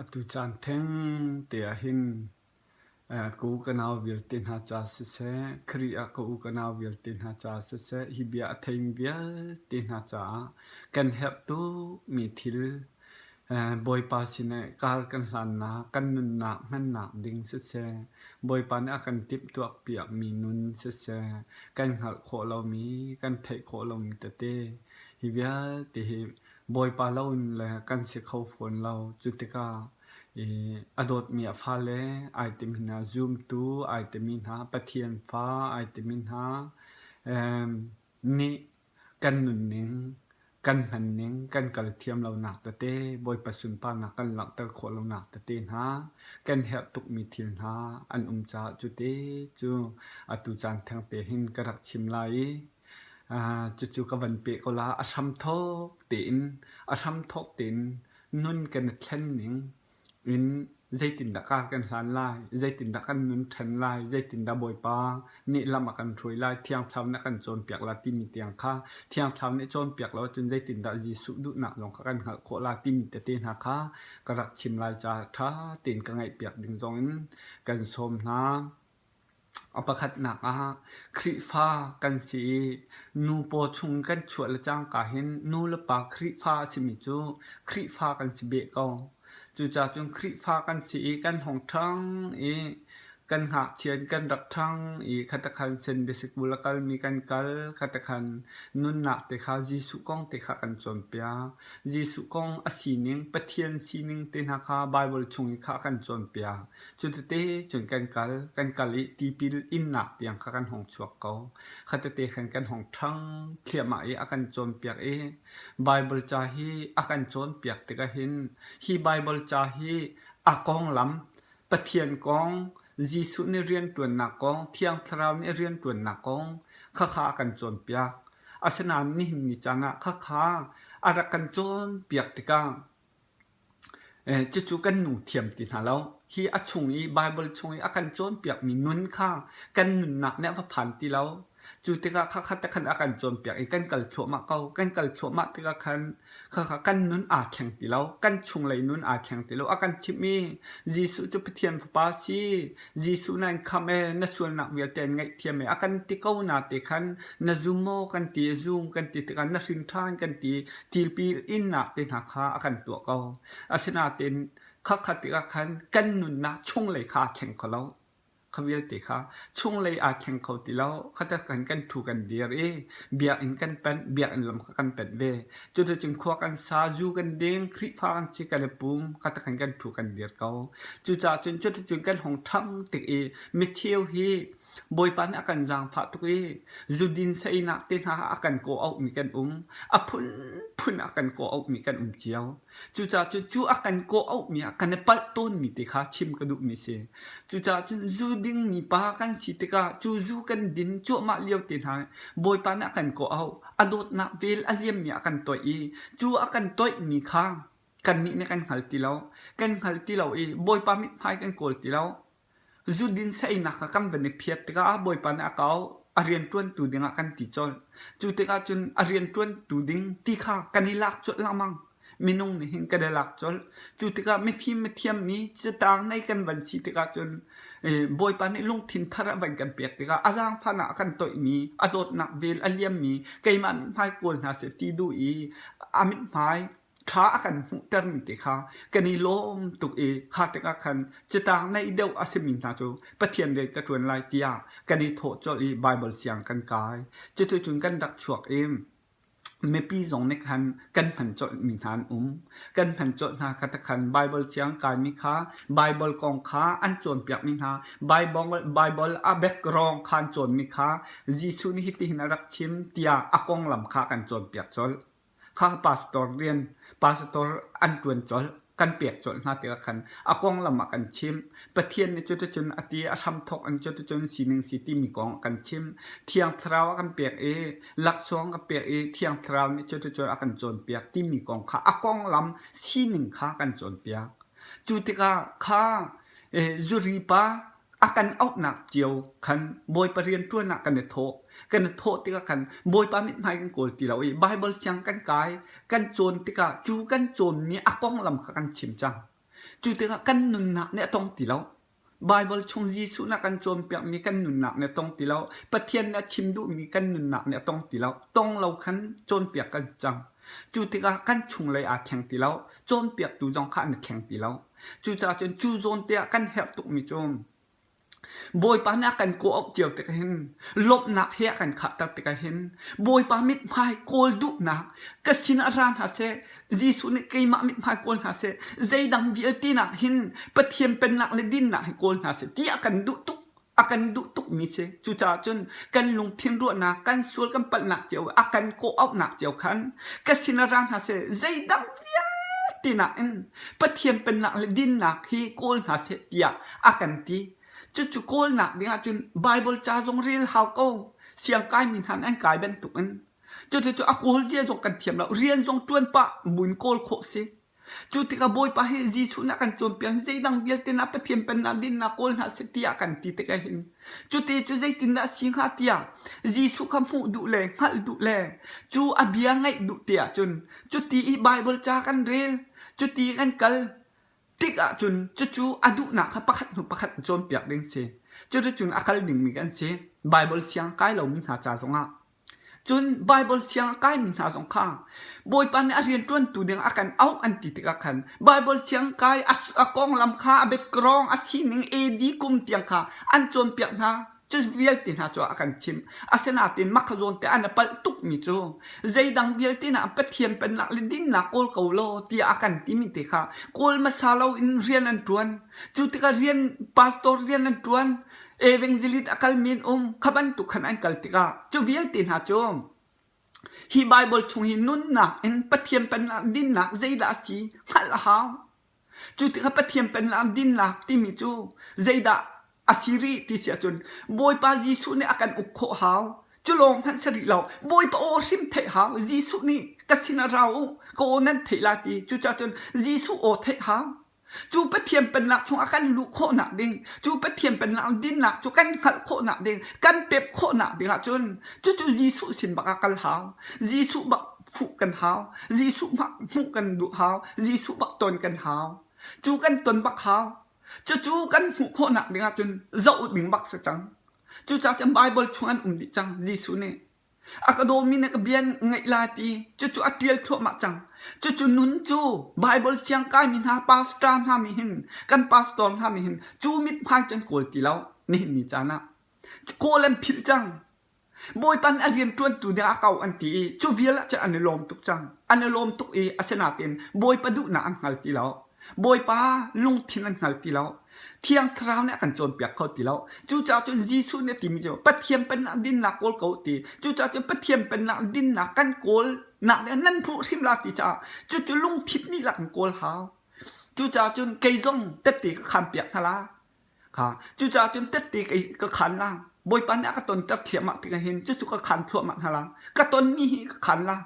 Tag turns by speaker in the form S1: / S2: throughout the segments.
S1: Atu caan theng te ah hin ka u ka nau vialte hna ca siseh, Khrih ah ka u ka nau vialte hna ca siseh, hi bia a theimi vialte hna caah kan herh tukmi thil Bawipa sinah kar kan hlannak, kan nunnak hmannak ding siseh, Bawipa nih a kan timhtuahpiakmi nun siseh, kan hngalh khawh lomi, kan theih khawh lomi tete hi vialte hi Bawipa loin le kan si kho fawn lo. Cu tikah i a dawtmi a fale ai timi hna, zumtu ai timi hna, Pathian fa ai timi hna nih kan nunning, kan hmanning, kan kal thiam lonak tete, Bawipa sunparnak kan langhter khawh lonak tete hna, kan herh tukmi thil hna an um caah cute cu atu caan thengte hin ka rak chim lai i cucu ka van peh ko la. A hramthawk tein, a hramthawk tein nun kan i thlen ning in zeitindah kar kan hlan lai, zeitindah kan nun ṭhan lai, zeitindah Bawipa nih lam a kan hruai lai, Thiang Thlarau nih a kan cawnpiak lai timi tiang kha Thiang Thlarau nih cawnpiak lo ahcun zeitindah Jesuh duhnak zong kha kan hngalh khawh lai timi tete hna kha ka rak chim lai caah ṭha tein ka ngaihpiak ding zong in kan sawm hna. A pakhatnak ah Khrihfa kan si i nu paw chung kan chuah le cangka hin nu le pa Khrihfa a simi cu Khrihfa kan si beh ko. Cucaah cun Khrihfa kan si i kan hung ṭhang i kan ngakchia in kan rak ṭhang i khatakhan Sunday sikul a kalmi kan kal, khatakhan nunnak te kha Jesuh kong te kha kan cawnpiak. Jesuh kong a sining, Pathian sining te hna kha Baibal chung i kha a kan cawnpiak. Cutete cun kan kal, kan kal i tipil innak tiang kha kan hung chuak ko. Khatete khan kan hung ṭhang thliahmah i a kan cawnpiak i Baibal ca hi a kan cawnpiak tikah hin hi Baibal ca hi a konglam Pathian kong, Jesuh nih rianṭuannak kong, Thiang Thlarau nih rianṭuannak kong khakha a kan cawnpiak. Asinain nihin ni caan ah khakha a rak kan cawnpiak tikah Cucu kan nung thiam ti hna lo. Hi a chung i Baibal chung i a kan cawnpiakmi nun kha kan nunnak nih a va phan ti lo. Cu tikah khakha te khan a kan cawnpiak i kan kal thluahmah ko. Kan kal thluahmah tikah khan khakha kan nun aa thleng ti lo. Kan chunglei nun aa thleng ti lo. A kan chimh i Jesuh cu Pathian Fapa a si. Jesuh na in khamh ee, na sualnak vialte an ngaihthiam ee, a kan ti ko na te khan na zum maw kan ti, zum kan ti tikah na hrin ṭhan kan ti, tilpil innak te hna kha a kan tuah ko. Asinain khakhat tikah khan kan nunnak chunglei kha aa thleng kho lo. Kha vialte kha chunglei aa thleng kho ti lo. Khatak khan kan ṭhu kan dir i biakinn kan panh, biakinn lam kha kan panh ve. Cuticun khua kan sa, zu kan ding, Khrihfa kan si kan i pum, khatak khan kan ṭhu kan dir ko. Cucaah cun cuticun kan hung ṭhang tik i micheu hi Bawipa nih a kan zaangfah tuk i zudin saeinak te hna ah a kan kawh-auhmi kan um. A phunphun a kan kawh-auhmi kan um cio. Cucaah cun cu a kan kawh-auhmi ah kan i palh tawnmi te kha chim ka duhmi si. Cucaah cun zu dingmi pa kan si tikah cu zu kan din cuahmah lio te hna Bawipa nih a kan kawh-auh. A dawtnak vel a liammi a kan toih i cu a kan toihmi kha kannih nih kan hngal ti lo. Kan hngal ti lo i Bawipa mithmai kan kawl ti lo. Zudin saeinak kha kan van i phiat tikah Bawipa nih a kau a rianṭuantu dingah kan ti colh. Cu tikah cun a rianṭuantu ding ti kha kan i lak colh lengmang. Minung nih hin kan i lak colh. Cu tikah mifim mithiammi catang nei kan van si tikah cun Bawipa nih lungthin thar a van kan pek tikah a zaangfahnak a kan toihmi, a dawtnak vel a liammi keimah mithmai kawl hna seh ti duh i a mithmai ṭha a kan hmuhtermi te kha kan i lawm tuk i kha tikah khan catang neih deuh a simi hna cu Pathian rian ka ṭuan lai tiah kan i thawh colh i Baibal siang kan kai. Cuticun kan rak chuak i mipi zong nih khan kan hman colhmi hna an um. Kan hman colh hna kha tikhan Baibal siang kaimi kha Baibal kong kha an cawnpiakmi hna Baibal, Baibal a background kha an cawnmi kha Jesuh nih hitihin a rak chim tiah a konglam kha kan cawnpiak colh. Kha pastor rian pastor an ṭuan colh kan pek colh hna tikah khan a konglam ah kan chimh. Pathian nih cuticun a ti a hramthawk in cuticun sining si timi kong a kan chimh. Thiang Thlarau a kan pek i laksawng a pek i Thiang Thlarau nih cuticun a kan cawnpiak timi kong kha a konglam sining kha kan cawnpiak. Cu tikah kha zuri pa a kan auhnak cio khan Bawipa rianṭuan ah kan i thawh. Kan i thawh tikah khan Bawipa mithmai kan kawl ti lo i Baibal siang kan kai, kan cawn tikah cu kan cawnmi a konglam kha kan chim cang. Cu tikah kan nunnak nih a tong ti lo. Baibal chung Jesuh nih a kan cawnpiakmi kan nunnak nih a tong ti lo. Pathian nih a chim duhmi kan nunnak nih a tong ti lo. Tong lo khan cawnpiak kan si cang. Cu tikah kan chunglei aa thleng ti lo. Cawnpiaktu zong kha an i thleng ti lo. Cucaah cun cu zawn te ah kan herh tukmi cu Bawipa nih a kan kawh-auh cio tikah hin lawmhnak he a kan khahter tikah hin Bawipa mithmai kawl duhnak ka sinah ra hna seh, Jesuh nih keimah mithmai kawl hna seh, zeidang vialte nak hin Pathian pennak le dinnak hi kawl hna seh ti a kan duh tuk a kan duh tukmi si. Cucaah cun kan lungthin ruahnak, kan sual kan palhnak cio, a kan kawh-auhnak cio khan ka sinah ra hna seh, zeidang vialte nakin Pathian pennak le dinnak hi kawl hna seh tiah a kan ti. Cucu kawlnak ding ahcun Baibal ca zong rel hau ko. Siangkaimi hna nih an kai bantukin. Cucu a kawl zia zong kan thiam lo. Rian zong ṭuan pah buin kawl khawh si. Cu tikah Bawipa hi Jesuh nih a kan cawnpiak zeidang vialte na Pathian pennak dinnak kawl hna seh tiah kan ti tikah hin cuti cu zeitindah a si hnga tiah Jesuh kha hmuh duh le hngalh duh le cu a bia ngaih duh ti ahcun cuti i Baibal ca kan rel cuti kan kal tik ahcun cucu a duhnak kha pakhat hnu pakhat cawnpiak ding si. Cuticun a kal dingmi kan si. Baibal siang kai lomi hna ca zongah. Cun Baibal siang a kaimi hna zong kha Bawipa nih a rianṭuantu ding a kan auh an ti tikah khan Baibal siang kai a konglam kha a background a sining AD kum tiang kha an cawnpiak hna. Cu vialte hna cu a kan chimh. Asinain mah kha zawn te an i palh tukmi cu zeidang vialte nah Pathian pennak le dinnak kawl ko law tiah a kan timi te kha kawl hmasa loin rian an ṭuan. Cu tikah rian pastor rian an ṭuan, evangelist a kalmi an um, kha bantuk khan an kal tikah cu vialte hna cu hi Baibal chung hi nunnak in Pathian pennak dinnak zeidah a si hngalh a hau. Cu tikah Pathian pennak dinnak timi cu zeidah a si rih ti si ahcun Bawipa Jesuh nih a kan uk khawh hau. Cu lawng hmanh si rih lo. Bawipa aw hrim theih hau. Jesuh nih ka sinah ra u, ka aw nan theih lai ti. Cucaah cun Jesuh aw theih hau. Cu Pathian pennak chungah kan luh khawhnak ding, cu Pathian pennak dinnak cu kan hngalh khawhnak ding, kan pep khawhnak ding ahcun cucu Jesuh sin bak ah kal hau. Jesuh bak fuh kan hau. Jesuh bak hmuh kan duh hau. Jesuh bak ton kan hau. Cu kan ton bak hau. Cucu kan hmuh khawhnak ding ahcun zoh ding bak si cang. Cucaah cun Baibal chung an um dih cang Jesuh nih. A ka dawmi na ka bia ngaih la ti. Cucu a ṭial thluahmah cang. Cucu nun cu Baibal siang kaimi hna pastor hna nih hin kan pastor hna nih hin cu mithmai cu an kawl ti lo nihin ni caan ah. Kawl an philh cang. Bawipa nih a rianṭuantu ding a ko an ti i cu vial ah cun an i lawm tuk cang. An i lawm tuk i asinain Bawipa duhnak an hngal ti lo. Bawipa lungthin an hngal ti lo. Thiang Thlarau nih a kan cawnpiak kho ti lo. Cucaah cun Jesuh nih a timi cu Pathian pennak dinnak kawl ko ti. Cucaah cun Pathian pennak dinnak kan kawl nak nih nan hmuh hrim la ti caah cucu lungthin nih lak in kawl hau. Cucaah cun kei zong tette ka khanpiak hna la. Kha cucaah cun tette kei ka khan la. Bawipa nih a ka tonter thliahmah tikah hin cucu ka khan thluahmah hna la. Ka tonmi hi ka khan la.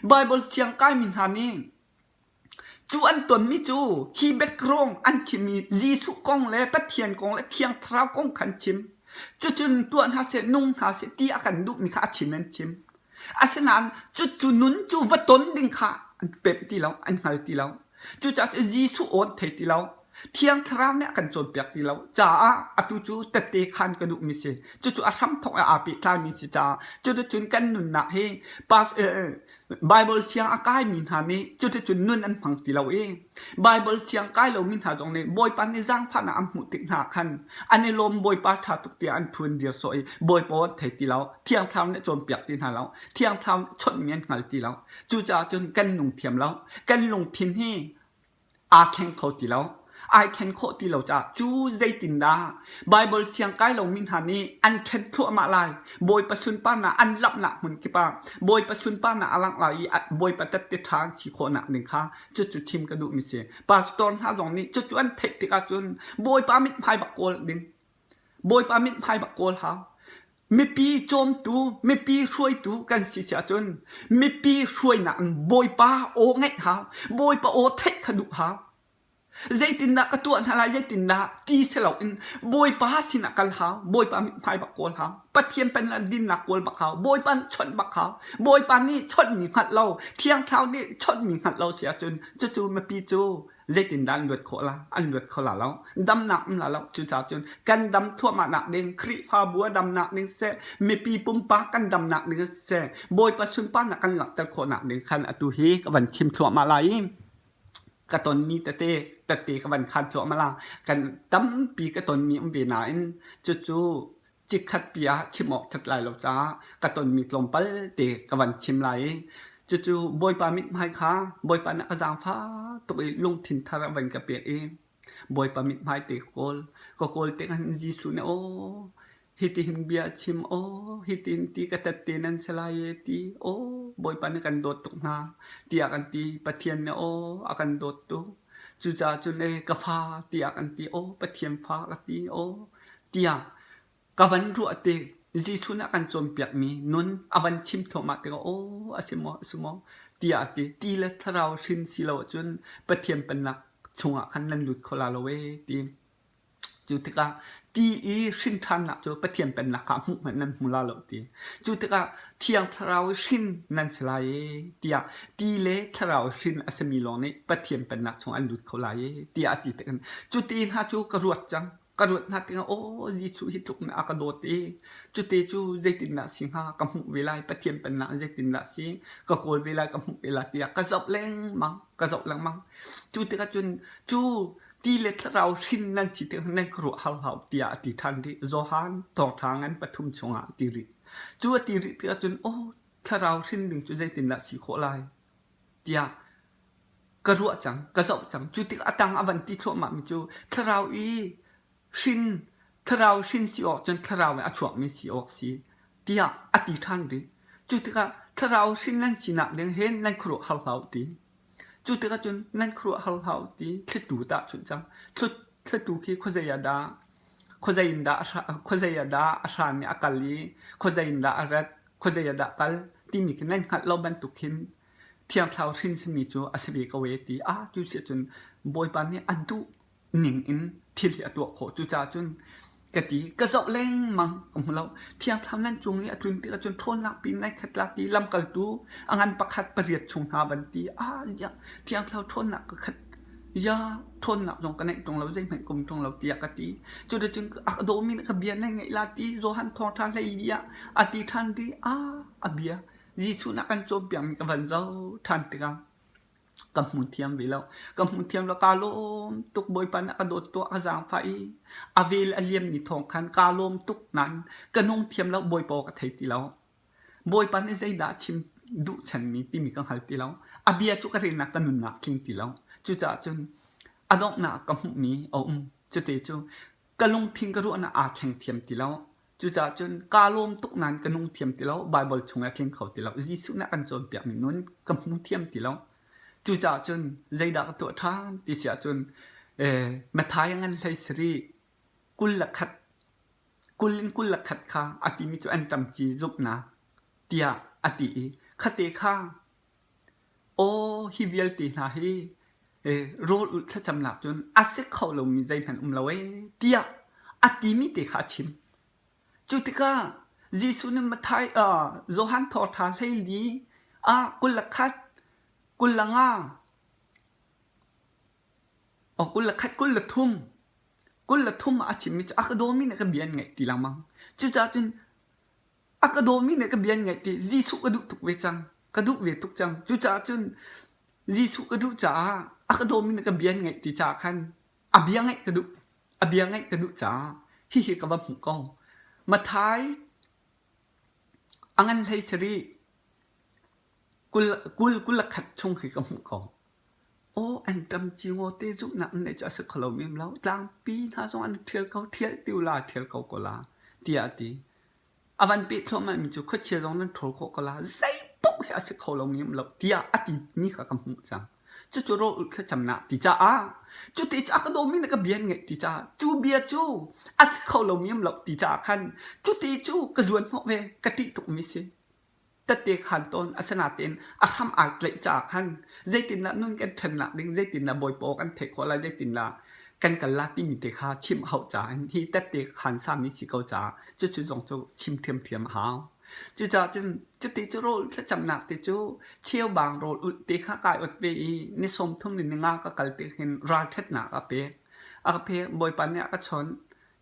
S1: Baibal siang kaimi hna nih Cu an tonmi cu hi background an chimmi Jesuh kong le Pathian kong le Thiang Thlarau kong kha an chim. Cucun tuah hna seh, nung hna seh ti a kan duhmi kha a chim an chim. Asinain cucu nun cu va ton ding kha an pemh ti lo, an hngal ti lo. Cucaah Jesuh aw an thei ti lo. Thiang Thlarau nih a kan cawnpiak ti lo caah atu cu tette khan ka duhmi si. Cucu a hramthawk ah aa pehtlaimi si caah cuticun kan nunnak hi pas, Baibal siang a kaimi hna nih cuticun nun an hmang ti lo i Baibal siang kai lomi hna zong nih Bawipa nih zaangfahnak an hmuh tik hna khan an i lawm Bawipa ṭha tuk tiah an ṭhu an dir sawh i Bawipa an thei ti lo. Thiang Thlarau nih cawnpiak ti hna lo. Thiang Thlarau nih chawnhmi an hngal ti lo. Cucaah cun kan nung thiam lo. Kan lungthin hi aa thleng kho ti lo. Ai thlen khawh ti lo caah cu zeitindah Baibal siang kai lomi hna nih an ṭhen thluahmah lai. Bawipa sunparnak an lamhnak hmun kip ah Bawipa sunparnak a langh lai i Bawipa tette ṭha an si khawhnak ding kha cucu chim ka duhmi si. Pastor hna zong nih cucu an theih tikah cun Bawipa mithmai bak kawl ding. Bawipa mithmai bak kawl hau. Mipi cawmtu, mipi hruaitu kan si si ahcun mipi hruainak in Bawipa aw ngaih hau, Bawipa aw theih kha duh hau. Zeitindah ka tuah hna lai, zeitindah ti si loin Bawipa sinah kal hau, Bawipa mithmai bak kawl hau, Pathian pennak dinnak kawl bak hau, Bawipa nih chawnh bak hau, Bawipa nih chawnhmi hngalh lo, Thiang Thlarau nih chawnhmi hngalh lo si ahcun cucu mipi cu zeitindah an luat khawh la? An luat kho la lo. Damnak um la lo. Cucaah cun kan dam thluahmah nak ding, Khrihfabu a damnak ding siseh, mipi pumpak kan damnak ding siseh, Bawipa sunparnak kan langhter khawhnak ding khan atu hi ka van chim thluahmah lai i ka tonmi tete tette ka van khan thluahmah la. Kan tampi ka tonmi um ve nain cucu chikkhat pi ah chim awk ṭhat lai lo caah ka tonmi tlawmpal te ka van chim lai i cucu Bawipa mithmai kha Bawipa nih a ka zaangfah tuk i lungthin thar a van ka pek i Bawipa mithmai te ka kawl. Ka kawl tikah hin Jesuh nih aw hitihin bia a chim aw hitin ti ka tette nan si lai e ti aw Bawipa nih kan dawt tuk hna tiah kan ti. Pathian nih aw a kan dawt tuk. Cucaah cun ee ka fa tiah kan ti aw Pathian fa ka ti aw tiah ka van ruah tik Jesuh nih a kan cawnpiakmi nun a van chim thluahmah tikah aw a si maw a si maw tiah a ti. Ti le thlarau hrin si lo ahcun Pathian pennak chungah khan nan lut kho la lo ee ti. Cu tikah ti i hrin ṭhannak cu Pathian pennak kha hmuh hmanh nan hmu la lo ti. Cu tikah Thiang Thlarau i hrin nan si lai ee tiah ti le Thlarau hrin a simi lawng nih Pathian pennak chung an lut kho lai ee tiah a ti tik in cu ti hna cu ka ruat cang. Ka ruat hna tikah aw Jesuh hi tluk na a ka dawt i cute cu zeitindah si hnga ka hmuh ve lai Pathian pennak zeitindah si ka kawl ve lai ka hmuh ve lai tiah ka zoh lengmang ka zoh lengmang. Cu tikah cun cu ti le thlarau hrin nan si tikah nan khuaruah har hlah u tiah a ti ṭhan rih. Johan thawngṭha ngan pathum chungah a ti rih. Cu a ti rih tikah cun aw thlarau hrin ding cu zeitindah si khawh lai tiah ka ruah cang, ka zoh cang. Cu tikah a tang a van ti thluahmahmi cu thlarau i hrin, thlarau hrin si awk cun thlarau in a chuakmi si awk si tiah a ti ṭhan rih. Cu tikah thlarau hrin nan sinak ding hin nan khuaruah har hlah u ti. Cu tikah cun nan khuaruah har hlah u ti thlitu tahchunh cang. Thlitu khi khuazei ah dah khuazei in dah khuazei ah dah a hran i a kal i khuazei in dah a rat, khuazei ah dah kal timi khi nan hngalh lo bantuk khin Thiang Thlarau hrin simi cu a si ve ko ee ti ah cu si ahcun Bawipa nih a duh ning in thil hi a tuah khawh. Cucaah cun ka ti ka zoh lengmang ka hmu lo. Thiang Thlarau nan cung i a tlun tikah cun ṭhawnnak pin nai khat la ti lamkaltu a ngan pakhat pariat chung hna van ti ah Thiang Thlarau ṭhawnnak ka khat ya ṭhawnnak zong ka neih ṭung lo zeihmanh ka um ṭung lo tiah ka ti. Cuticun a ka dawmi nih ka bia nan ngaih la ti Johan thawngṭha hleili ah a ti ṭhan rih ah a bia Jesuh nih a kan cawnpiakmi ka van zoh ṭhan tikah ka hmu thiam ve lo. Ka hmu thiam lo. Kaa lawm tuk. Bawipa nih a ka dawt tuah, a ka zaangfah i a vel a liammi thawng khan kaa lawm tuk nain ka nung thiam lo. Bawipa aw ka thei ti lo. Bawipa nih zeidah a chim duh chanmi timi ka hngal ti lo. A bia cu ka relnak ka nunnak tling ti lo. Cucaah cun a donghnak ka hmuhmi a um. Cute cu ka lungthin ka ruahnak aa thleng thiam ti lo. Cucaah cun kaa lawm tuk nain ka nung thiam ti lo. Baibal chung ah tling kho ti lo. Jesuh nih a kan cawnpiakmi nun ka hmu thiam ti lo. Cucaah cun zeidah ka tuah ṭhan ti si ahcun eh, Matthai a ngan hlei sarih 21 kul in 21 kha a timi cu anṭamci zumhnak tiah a ti i khate kha Aw, hi vialte hna hi rawl ulh thlacamnak cun a si kho lomi zeihmanh um lo ee tiah a timi te kha a chim. Cu tikah Jesuh nih Matthai, uh, Johan thawngṭha 14 ah 21, 25, oh, 21, 23, 23 ah a chimmi cu a ka dawmi nih ka bia an ngaih ti lengmang. Cucaah cun A ka dawmi nih ka bia an ngaih ti Jesuh ka duh tuk ve cang. Ka duh ve tuk cang. Cucaah cun Jesuh ka duh caah a ka dawmi nih ka bia an ngaih ti caah khan a bia ngaih ka duh. A bia ngaih ka duh caah hihi ka va hmuh ko. Matthai a ngan hlei sarih 20 21 chung khi ka hmuh ko. Aw an ṭam cingaw te zumhnak an neih cu a si kho lo men lo. Tlangpi hna zong an ṭhial ko, ṭhial ti u la, ṭhial ko ko la, tiah a ti. A van peh thluahmahmi cu khuachia zong nan ṭhawl khawh ko la, zei paoh hi a si kho lomi um lo, tiah a timi kha ka hmuh cang. Cucu rawl ulh thlacamnak ti caah, cuti cu a ka dawmi nih ka bia an ngaih ti caah, cu bia cu a si kho lomi um lo ti caah khan, cuti cu ka zuan hnawh ve, ka ṭih tukmi si. Tette khaan tawn asinain a hram aa tlaih caah khan zeitindah nun kan ṭhennak ding zeitindah Bawipa aw kan theih khawh lai zeitindah kan kal la timi te kha chim a hauh caah hi tette khaan sami si ko caah cucu zong cu chim ṭhiamṭhiam a hau. Cucaah cun cuti cu rawl thlacamnak te cu cheubang rawl ulh te kha kai ot ve i ni 30 le ni nga ka kal te khin ralṭhatnak a pek. A ka pek Bawipa nih a ka chawnh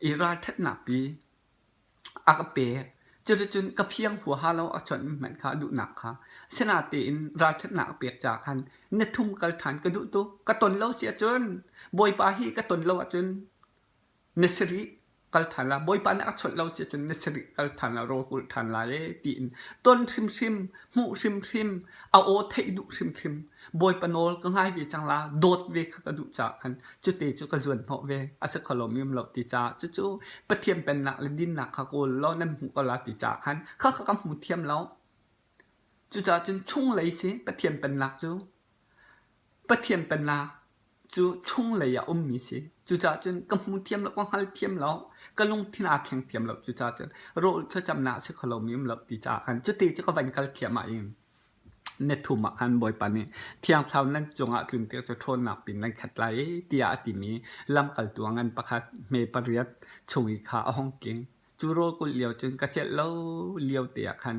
S1: i ralṭhatnak pi a ka pek. Cuticun ka fiang huaha lo a chawnhmi hmanh kha a duhnak kha sinatein ralṭhatnak a pek caah khan na thum kal ṭhan ka duh tuk. Ka ton lo si ahcun Bawipa hi ka ton lo ahcun na si rih kal ṭhan la. Bawipa nih a chawnh lo si ahcun na si rih kal ṭhan la rawl kulh ṭhan lai ee tiin ton hrimhrim, hmuh hrimhrim, a aw theih duh hrimhrim Bawipa nawl ka ngai ve cang la, dawt ve kha ka duh caah khan cute cu ka zuan hnawh ve. A si kho lomi um lo ti caah cucu Pathian pennak le dinnak kha kawl law nan hmuh ko la ti caah khan kha kha ka hmu thiam lo. Cucaah cun chunglei si Pathian pennak cu Pathian pennak cu chunglei ah ummi si. Cucaah cun ka hmu thiam lo, ka hngal thiam lo, ka lungthin aa thleng thiam lo. Cucaah cun rawl thlacamnak a si kho lomi um lo ti caah khan cuti cu ka van kal thiam ah in Na thum ah khan Bawipa nih Thiang Thlarau nan cungah tlun tik cu ṭhawnnak pin nan khat lai tiah a timi lamkaltu a ngan pakhat hme pariat chung i kha a hung tling. Cu rawl kulh lio cun ka celh lo lio te ah khan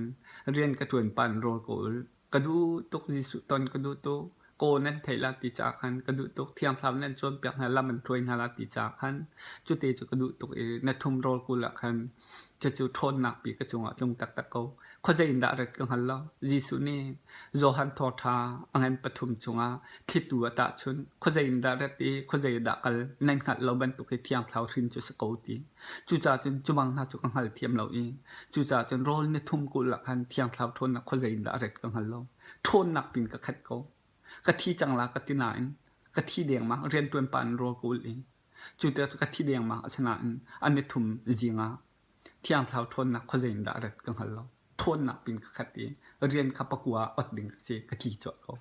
S1: rian ka ṭuan pah in rawl ka ul. Ka duh tuk Jesuh ton ka duh tuk. Kaw nan theih la ti caah khan ka duh tuk. Thiang Thlarau nan cawnpiak hna lam an hruai hna la ti caah khan cute cu ka duh tuk i na thum rawl kul ah khan cucu ṭhawnnak pi ka cungah tlung taktak ko. Khuazei in dah rat ka hngal lo. Jesuh nih Johan thawngṭha a ngan pathum chungah thlitu a tahchunh. Khuazei in dah rat i khuazei dah kal nan hngalh lo bantuk hi Thiang Thlarau hrin cu si ko ti. Cucaah cun cu bang hna cu ka hngal thiam lo i cucaah cun rawl ni thum kul ah khan Thiang Thlarau ṭhawnnak khuazei in dah rat ka hngal lo. Ṭhawnnak pin ka khat ko. Ka thi cang la ka ti nain ka thi dengmang rianṭuan pa in rawl ka ulh i cu tikah ka thi dengmang asinain an ni thum zing ah Thiang Thlarau ṭhawnnak khuazei in dah a rat ka hngal lo. Ṭhawnnak pin ka khat i rian kha pakua ah ot ding ka si. Ka tli colh ko.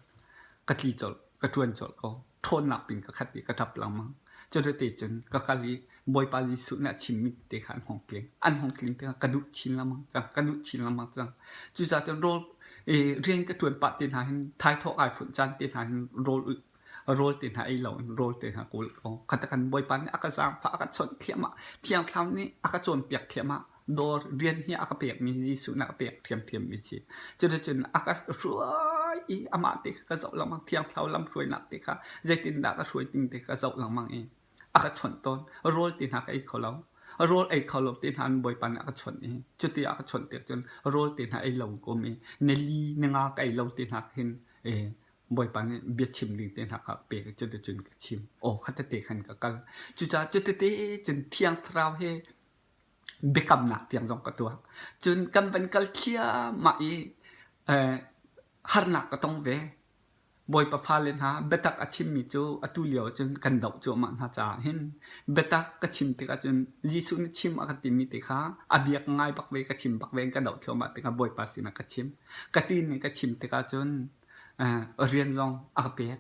S1: Ka tli colh. Ka ṭuan colh ko. Ṭhawnnak pin ka khat i ka ṭap lengmang. Cuti cun ka kal i Bawipa Jesuh nih a chimmi te kha an hung tling. An hung tling tikah ka duh chin lengmang cang. Ka duh chin lengmang cang. Cucaah cun rawl rian ka ṭuan pah te hna hin thaithawh ai funh caan te hna hin rawl rawl te hna ei lo in rawl te hna kawl ko. Khatakhan Bawipa nih a ka zaangfah, a ka chawnh thliahmah. Thiang Thlarau nih a ka cawnpiak thliahmah. Dawr rian hi a ka pekmi Jesuh nih a ka pek ṭhiamṭhiammi si. Cuticun a ka hruai i amah te kha ka zoh lengmang. Thiang Thlarau lamhruainak te kha zeitindah ka hruai ding te kha ka zoh lengmang i a ka chawnh tawn. Rawl te hna ka ei kho lo. Rawl ei kho lo te hna in Bawipa nih a ka chawnh i cuti a ka chawnh tik cun rawl te hna ei lo kum i nili ninga ka ei lo te hna khin Bawipa nih biachim ding te hna kha pek i cuticun ka chim. Aw kha tete khan ka kal. Cucaah cutete cun Thiang Thlarau he biakamnak tiang zong ka tuah. Cun kan van kal thliahmah i harnak ka tong ve. Bawipa fale hna biatak a chimmi cu atu lio cun kan doh cuahmah hna caah hin biatak ka chim tikah cun Jesuh nih chim a ka timi te kha a bia ka ngai bak ve ka chim bak ve ka doh thluahmah tikah Bawipa sinah ka chim. Ka ti nih ka chim tikah cun rian zong a ka pek.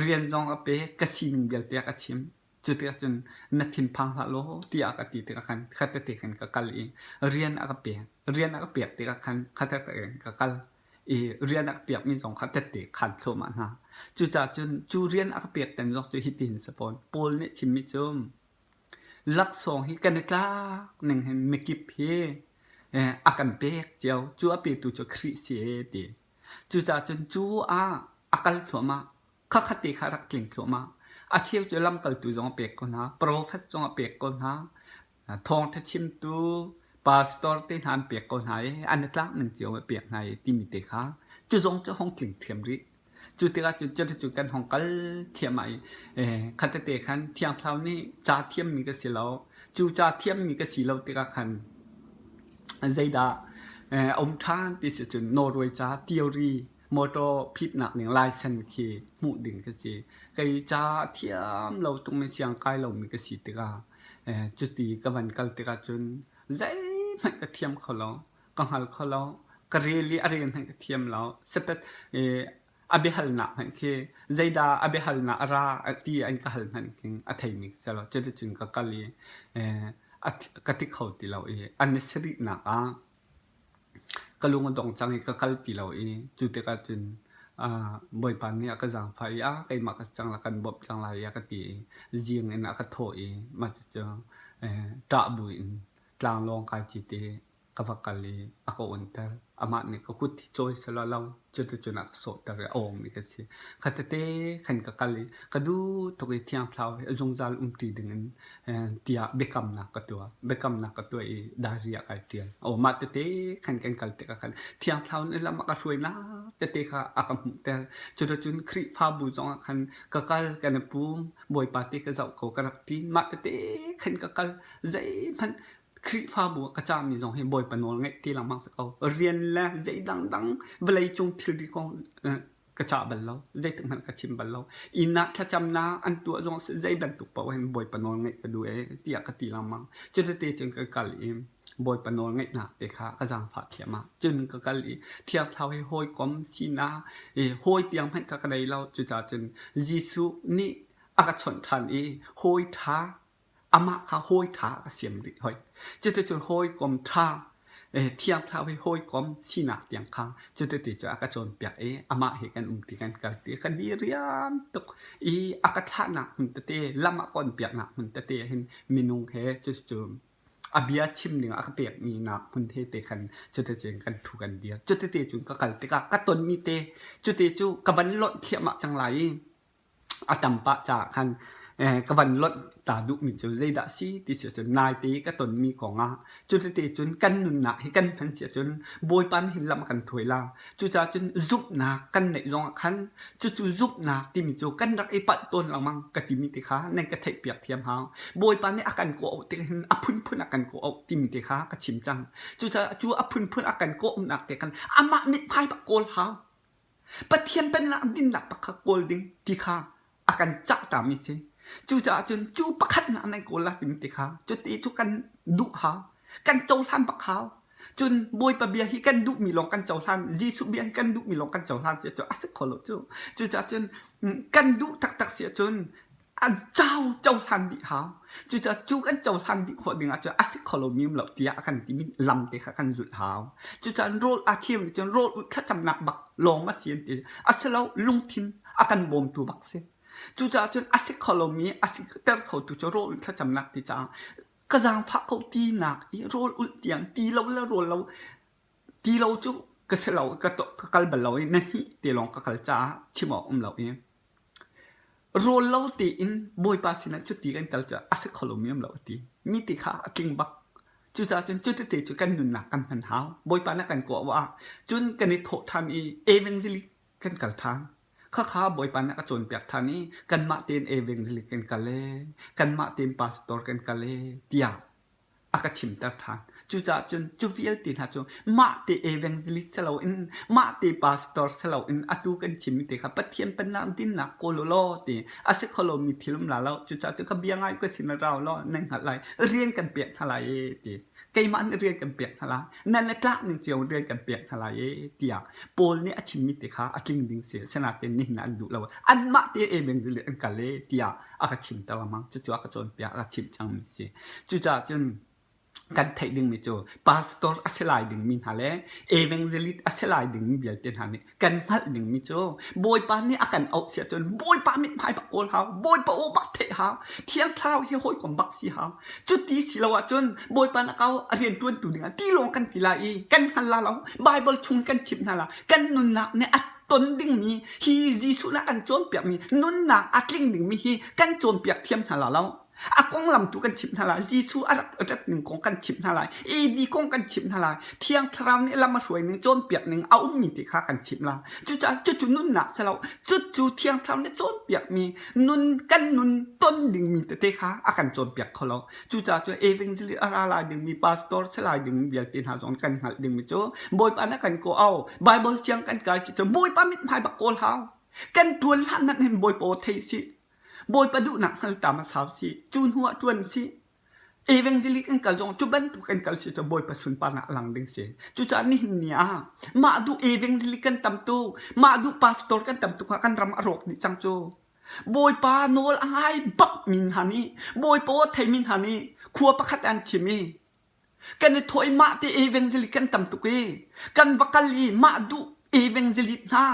S1: Rian zong a pek, ka sining vialte a ka chim. Cu tikah cun na thinphang hlah law tiah a ka ti tikah khan khatete khan ka kal i rian a ka pek. Rian a ka pek tikah khan khatete in ka kal i rian a ka pekmi zong kha tette khan thluahmah hna. Cucaah cun cu rian a ka pek tan zong cu hitin si fawn. Paul nih chimmi cu Laksawng hi kan i tlak ning hin mikip hi a kan pek cio. Cu a petu cu Khrih si ee ti. Cucaah cun cu ah a kal thluahmah. Khakhat te kha a rak tling thluahmah. A cheu cu lamkaltu zong a pek ko hna, profet zong a pek ko hna, thawngṭha chimtu, pastor te hna an pek ko hna i an i tlak ning cio a pek hna i timi te kha cu zong cu hong tling ṭhiam rih. Cu tikah cun cuticun kan hong kal thliahmah i khatete khan Thiang Thlarau nih ca thiammi ka si lo. Cu ca thiammi ka si lo tikah khan zeidah a um ṭhan ti si cun Norway ca theory motor phitnak ning license khi hmuh ding ka si. Kei ca thiam lo tung i siang kai lomi ka si tikah cuti ka van kal tikah cun zeihmanh ka thiam kho lo. Ka hngal kho lo. Ka rel i a rel hmanh ka thiam lo. Sepet a biahalnak hmanh khi zeidah a biahalnak a ra ti an ka hal hmanh khi a theimi ka si lo. Cuticun ka kal i ka ti kho ti lo i an i sarihnak ah. Ka lung a dong cang i ka kal ti lo i cu tikah cun Bawipa nih a ka zaangfah i a keimah ka si cang lai kan bawmh cang lai a ka ti i zing in a ka thawh i mah cucu ṭah buin tlanglawng kai cit i ka va kal i a ka unter. Amah nih ka kut hi cawi selaw lo cuticun a ka sawhter i a awngmi ka si. Khatete khan ka kal i ka duh tuk i Thiang Thlarau he a zungzal umṭi dingin tiah biakamnak ka tuah. Biakamnak ka tuah i diary ah kai ṭial. Aw mah tete khan kan kal tikah khan Thiang Thlarau nih lam a ka hruainak tete kha a ka hmuhter. Cuticun Khrihfabu zongah khan ka kal, kan i pum, Bawipa ti ka zoh ko, ka rak ṭin. Mah tete khan ka kal. Zeihmanh Khrihfabu ah ka cahmi zong hi Bawipa nawl ngaih ti lengmang si ko. Rian le zei dangdang vawleicung thilri kong ka cah bal lo. Zeitik hmanh ka chim bal lo. Inn ah thlacamnak an tuah zong zei bantuk paoh hin Bawipa nawl ngaih ka duh ee tiah ka ti lengmang. Cutete cun ka kal i Bawipa nawl ngaihnak te kha ka zaangfah thliahmah. Cun ka kal i Thiang Thlarau he hawikom sinak hawi tiang hmanh kha ka nei lo. Cucaah cun Jesuh nih a ka chawnh ṭhan i hawi ṭha Amah kha hawi ṭha a ka siam rih hoi. Cuticun hawikom ṭha, Thiang Thlarau hi hawikom sinak tiang kha cutiti cu a ka cawnpiak i amah he kan umṭi kan kalṭi. Kan i riam tuk i a ka thlahnak hmun tete, lam a ka onpiaknak hmun tete ah hin minung he cucu a bia chim ding a ka pekmi nak hmun he te khan cuticun kan ṭhu kan dir. Cutiti cun ka kal tikah ka tonmi te cuti cu ka van lonh thliahmah cang lai i A tam pah caah khan ka van lonh ta duhmi cu zeidah a si ti si ahcun naite ka tonmi kongah cutete cun kan nunnak hi kan hman si ahcun Bawipa nih hin lam a kan hruai la. Cucaah cun zumhnak kan neih zongah khan cucu zumhnak timi cu kan rak i palh tawn lengmang ka timi te kha nan ka theihpiak thiam hau. Bawipa nih a kan kawh tik hin a phunphun a kan kawh timi te kha ka chim cang. Cucaah cu a phunphun a kan kawhnak te khan amah mithmai bak kawl hau. Pathian pennak dinnak pakhat kawl ding ti kha a kan cahtami si. Cucaah cun cu pakhatnak nan kawl la timi ti kha cuti cu kan duh hau. Kan cohlan bak hau. Cun Bawipa bia hi kan duhmi lawng kan cohlan, Jesuh bia hi kan duhmi lawng kan cohlan si cu a si kho lo cu. Cucaah cun kan duh taktak si ahcun an cau cohlan dih hau. Cucaah cu kan cohlan dih khawh ding ahcun a si kho lomi um lo tiah a kan timi lam te kha kan zulh hau. Cucaah rawl aa thiam cun rawl thlacamnak bak lawng a si an ti. A si lo lungthin a kan bawmtu bak si. Cucaah cun a si kho lomi a si ter khotu cu rawl thlacamnak ti caah ka zaangfah ko tinak i rawl ulh tiang ti lo le rawl lo ti lo cu ka si lo ka kal bal lo i na hnih te lawng ka kal caah chim awk um lo i Rawl lo tein Bawipa sinah cuti kan kal cu a si kho lomi um lo a ti. Mi ti kha a tling bak. Cucaah cun cu tete cu kan nunnak kan hman hau. Bawipa nih a kan kawh ah cun kan i thawh ṭhan i evangelic kan kal ṭhan. Khakha Bawipa nih a cawnpiak ṭhan i kanmah tein evangelic kan kal ee, kanmah tein pastor kan kal ee tiah a ka chimter ṭhan. Cucaah cun cu vialte hna cu mahte evangelist si loin mahte pastor si loin atu kan chimmi te kha Pathian pennak dinnak kawl u law ti a si kho lomi thil um la lo. Cucaah cun ka bia ngai ka sin ah rau law nan hngalh lai. Rian kan pek hna lai ee ti. Keimah nih rian kan pek hna lai. Nan i tlak ning cio rian kan pek hna lai ee tiah Paul nih a chimmi te kha a tling ding si. Asinain nihin ah an duh lo. Anmah te evangelist an kal ee tiah a ka chimter lengmang. Cucu a ka cawnpiak, a ka chimh cangmi a si. Cucaah cun kan theih dingmi cu pastor a si lai dingmi hna le evangelist a si lai dingmi vialte hna nih kan hngalh dingmi cu Bawipa nih a kan auh si ahcun Bawipa mithmai bak kawl hau, Bawipa aw bak theih hau, Thiang Thlarau hi hawikom bak si hau. Cuti si lo ahcun Bawipa na kau a rianṭuantu dingah ti lawng kan ti lai i kan hngal la lo. Bible chung kan chimh hna la. Kan nunnak nih a ton dingmi hi Jesuh nih a kan cawnpiakmi nunnak a tling dingmi hi kan cawnpiak thiam hna la lo. A konglam tu kan chimh hna lai. Jesuh a rak rat ning kong kan chimh hna lai. AD kong kan chimh hna lai. Thiang Thlarau nih lam a hruai ning, cawnpiak ning a ummi ti kha kan chimh lai. Cucaah cucu nunnak si lo. Cucu Thiang Thlarau nih cawnpiakmi nun kan nun ton dingmi tete kha a kan cawnpiak kho lo. Cucaah cu evangelist a ra lai dingmi pastor si lai dingmi vialte hna zong kan hngalh dingmi cu Bawipa nih a kan kawh au. Bible siang kan kai si cun Bawipa mithmai bak kawl hau. Kan ṭuan hlan hmanh hin Bawipa aw thei si. Bawipa duhnak hngal ta hmasa si. Cu hnu ah ṭuan si. Evangelist kan kal zong cu bantuk kan kal si cu Bawipa sunparnak a lang ding si. Cucaah nihin ni ah mah duh evangelist kan tam tuk, mah duh pastor kan tam tuk ah kan ram a rawk dih cang cu. Bawipa nawl a ngai bakmi hna nih, Bawipa aw theimi hna nih khua pakhat an chim i. Kan i thawh i mah te evangelist kan tam tuk i kan va kal i mah duh evangelist hna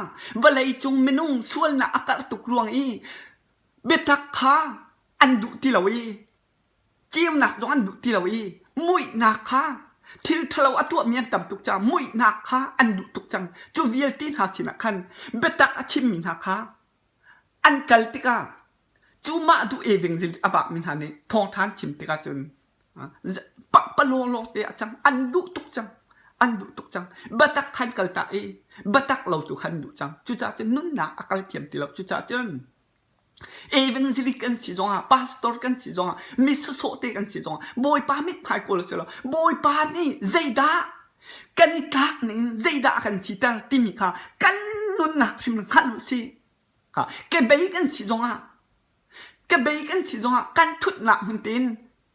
S1: vawlei cung minung sualnak a karh tuk ruang i biatak kha an duh ti lo i ceunak zong an duh ti lo i muihnak kha thil ṭhalo a tuahmi an tam tuk caah muihnak kha an duh tuk cang. Cu vialte hna sinah khan biatak a chimmi hna kha an kal tikah cu mah duh evangelist a vakmi hna nih thawngṭha an chim tikah cun pakpalawng lawng te a cang. An duh tuk cang. An duh tuk cang. Biatak khan kal tak i biatak lo tu khan duh cang. Cucaah cun nunnak a kal thiam ti lo. Cucaah cun Evangelist kan si zongah, pastor kan si zongah, mi sawsawh te kan si zongah, Bawipa mithmai kawl a si lo. Bawipa nih zeidah kan i tlak ning, zeidah a kan siter timi kha kan nunnak hrim hngalh u sih. Kebei kan si zongah, kebei kan si zongah kan thutnak hmun tein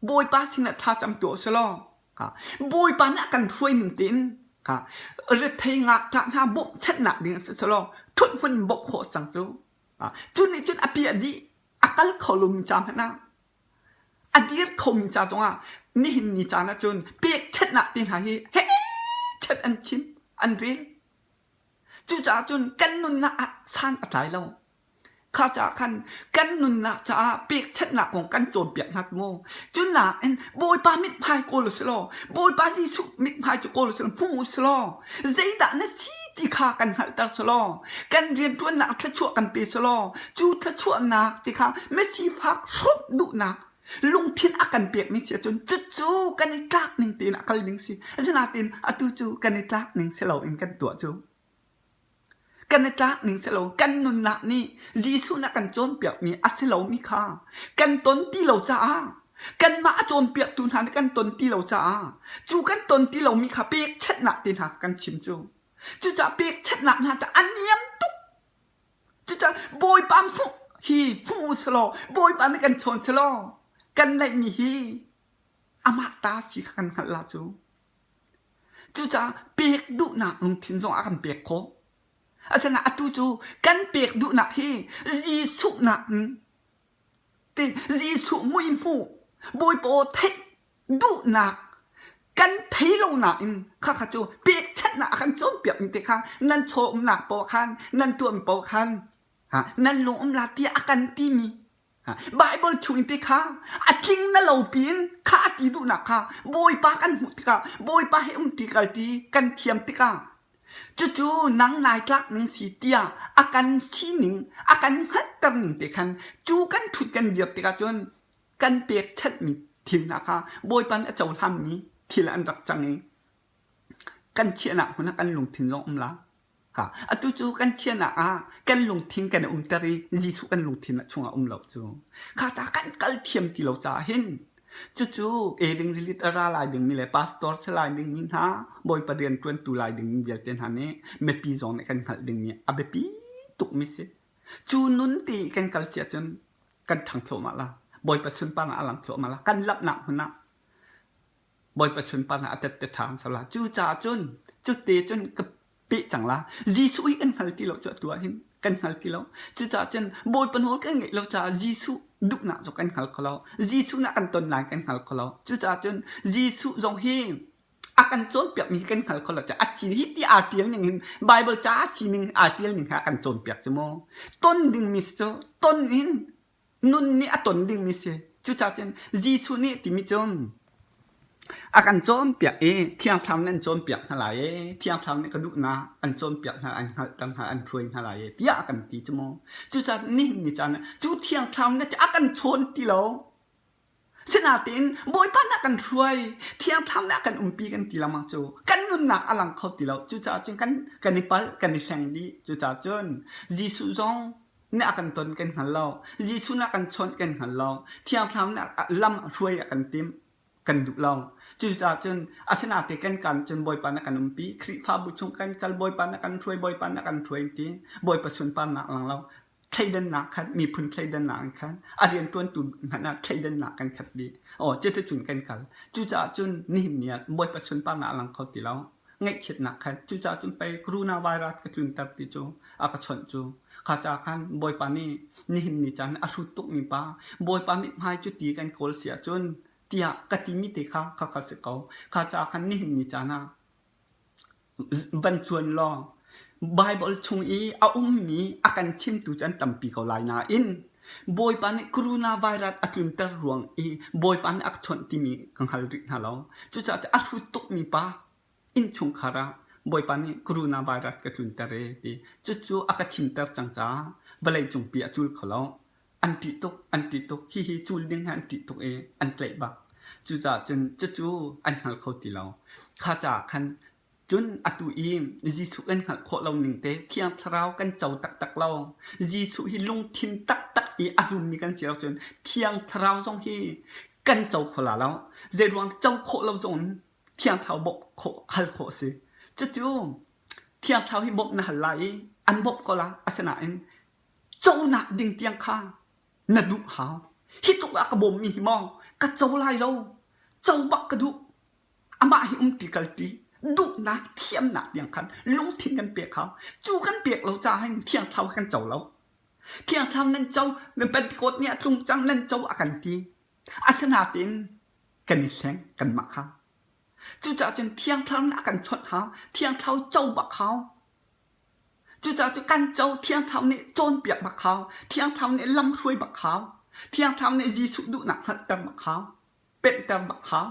S1: Bawipa sinah thlacam tuah u sih law, Bawipa nih a kan hruai ning tein rethei ngakṭah hna bawmhchanhnak ding a si selaw ṭhut hmun bawmh khawh cang cu. Cu nih cun a piah dih, a kal kho lomi ca hmanh ah, a dir khomi ca zongah nihin ni caan ahcun pekchanhnak te hna hi hehchet an chim, an rel. Cucaah cun kan nunnak ah san a tlai lo. Kha caah khan kan nunnak caah pekchanhnak kong kan cawnpiak hna maw? Cu nain Bawipa mithmai kawl u sih law, Bawipa Jesuh mithmai cu kawl u sih law, hmu u sih law, zeidah na si ti kha kan hngalhter sih law, kan rianṭuannak thluachuah kan pe sih law, cu thluachuahnak ti kha misifak hrawmh duhnak lungthin a kan pekmi si ahcun cucu kan i tlak ning tein a kal ding si. Asinain atu cu kan i tlak ning si loin kan tuah cu. Kan i tlak ning si lo, kan nunnak nih Jesuh nih a kan cawnpiakmi a si lomi kha kan ton ti lo caah kanmah a cawnpiaktu hna nih kan ton ti lo caah cu kan ton ti lomi kha pekchanhnak te hna kan chim cu. Cucaah pekchanhnak hna cu a niam tuk. Cucaah Bawipa hmuh hi hmu u law Bawipa nih kan chawn selaw kan neihmi hi amah ta si kha kan hngalh la cu. Cucaah pek duhnak lungthin zong a kan pek khawh. Asinain atu cu kan pek duhnak hi Jesuh nakin ti Jesuh mui hmuh Bawipa aw theih duhnak kan thei lo nain khakha cu pekchanhnak a kan cawnpiakmi te kha nan chaw umnak paoh khan nan tuahmi paoh khan nan lung um la tiah a kan timi Baibal chung te kha a tling na lo piin kha a ti duhnak kha Bawipa kan hmuh tikah Bawipa he um ti kal ti kan thiam tikah cucu nang nai tlak ning si tiah a kan sining a kan hngalhter ning te khan cu kan ṭhut kan dir tikah cun kan pekchanhmi thil hna kha Bawipa nih a cohlanmi thil an rak cang i kan chiahnak hmun ah kan lungthin zong um la. Ha, atu cu kan chiahnak ah kan lungthin kan i umter i Jesuh kan lungthin ah chungah um lo cu. Kha ca kan kal thiam ti lo caah hin cucu evangelist a ra lai dingmi le pastor si lai dingmi hna Bawipa rian ṭuantu lai dingmi vialte hna nih mipi zong nih kan hngalh dingmi a biapi tukmi si. Cu nun ti kan kal si ahcun kan ṭhang thluahmah la. Bawipa sunparnak a lang thluahmah la. Kan lamhnak hmun ah Bawipa sunparnak a tette ṭha an ser la. Cucaah cun cute cun ka peh cang la. Jesuh hi kan hngal ti lo cu atu ah hin kan hngal ti lo. Cucaah cun Bawipa nawl kan ngeih lo caah Jesuh duhnak cu kan hngal kho lo. Jesuh nih a kan ton lai kan hngal kho lo. Cucaah cun Jesuh zong hi a kan cawnpiakmi hi kan hngal kho lo. A si hi ti aa ṭial ning hin Baibal ca a sining aa ṭial ning he a kan cawnpiak cu mu. Ton dingmi si cu ton in nun nih a ton dingmi si. Cucaah cun Jesuh nih timi cu a kan cawnpiak i Thiang Thlarau nih an cawnpiak hna lai i Thiang Thlarau nih ka duhnak an cawnpiak hna, an hngalhter hna, an hruai hna lai i tiah a kan ti cu mu. Cucaah nihin ni caan ah cu Thiang Thlarau nih a kan chawn ti lo. Sinain Bawipa nih a kan hruai, Thiang Thlarau nih a kan umpi kan ti lengmang cu kan nunnak a lang kho ti lo. Cucaah cun kan kan i palh, kan i hleng dih. Cucaah cun Jesuh zong nih a kan ton kan hngal lo. Jesuh nih a kan chawnh kan hngal lo. Thiang Thlarau nih lam hruai a kan timh kan duh lo. Cucaah cun asinain kan kan cun Bawipa nih a kan umpi. Khrihfabu chung kan kal Bawipa nih a kan hruai, Bawipa nih a kan hruai ti Bawipa sunparnak lang lo. Thleidannak khan miphun thleidannak in khan a rianṭuantu hmanh ah thleidannak kan khat dih. Aw cuticun kan kal. Cucaah cun nihin ni ah Bawipa sunparnak a lang kho ti lo. Ngaihchiatnak khan cucaah cun pei coronavirus ka tlunter ti cu a ka chawnh cu. Kha caah khan Bawipa nih nihin ni caan a hrut tukmi pa Bawipa mithmai cuti kan kawl si ahcun. tiah ka timi te kha khakha si ko. Kha caah khan nihin ni caan ah van cuan law Baibal chung i a ummi a kan chimtu cu an tampi ko lai nain Bawipa nih coronavirus a tlunter ruang i Bawipa nih a ka chawnh timi ka hngal rih hna lo. Cucaah a hrut tukmi pa innchungkhar ah Bawipa nih coronavirus ka tlunter ee ti. Cucu a ka chimter cang caah vawleicungpi a cul kho lo. An ṭih tuk, an ṭih tuk. Hihi cul ding hi an ṭih tuk i an tlaih bak. Cucaah cun cucu an hngal kho ti lo. Kha caah khan cun atu i Jesuh kan hngalh khawh lo ning te Thiang Thlarau kan co taktak lo. Jesuh hi lungthin taktak i a zummi kan si ahcun Thiang Thlarau zong hi kan co kho la lo. Zeiruang co khawh lo zong in Thiang Thlarau bawmh khawh hal khawh a si. Cucu Thiang Thlarau hi bawmh na hal lai i an bawmh ko la. Asinain conak ding tiang kha na duh hau. Hi tluk ah ka bawmmi hi maw ka co lai lo. Co bak ka duh. Amah hi umṭi kalṭi duhnak thiamnak tiang khan lungthin kan pek hau. Cu kan pek lo caah hin Thiang Thlarau kan co lo. Thiang Thlarau nan co, Pentecost ni ah tlung cang nan co a kan ti. Asinain kan i hleng kanmah kha. Cucaah cun Thiang Thlarau nih a kan chawnh hau. Thiang Thlarau co bak hau. Cucaah cu kan co Thiang Thlarau nih cawnpiak bak hau. Thiang Thlarau nih lamhruai bak hau. Thiang Thlarau nih Jesuh duhnak hngalhter bak hau. Pemhter bak hau.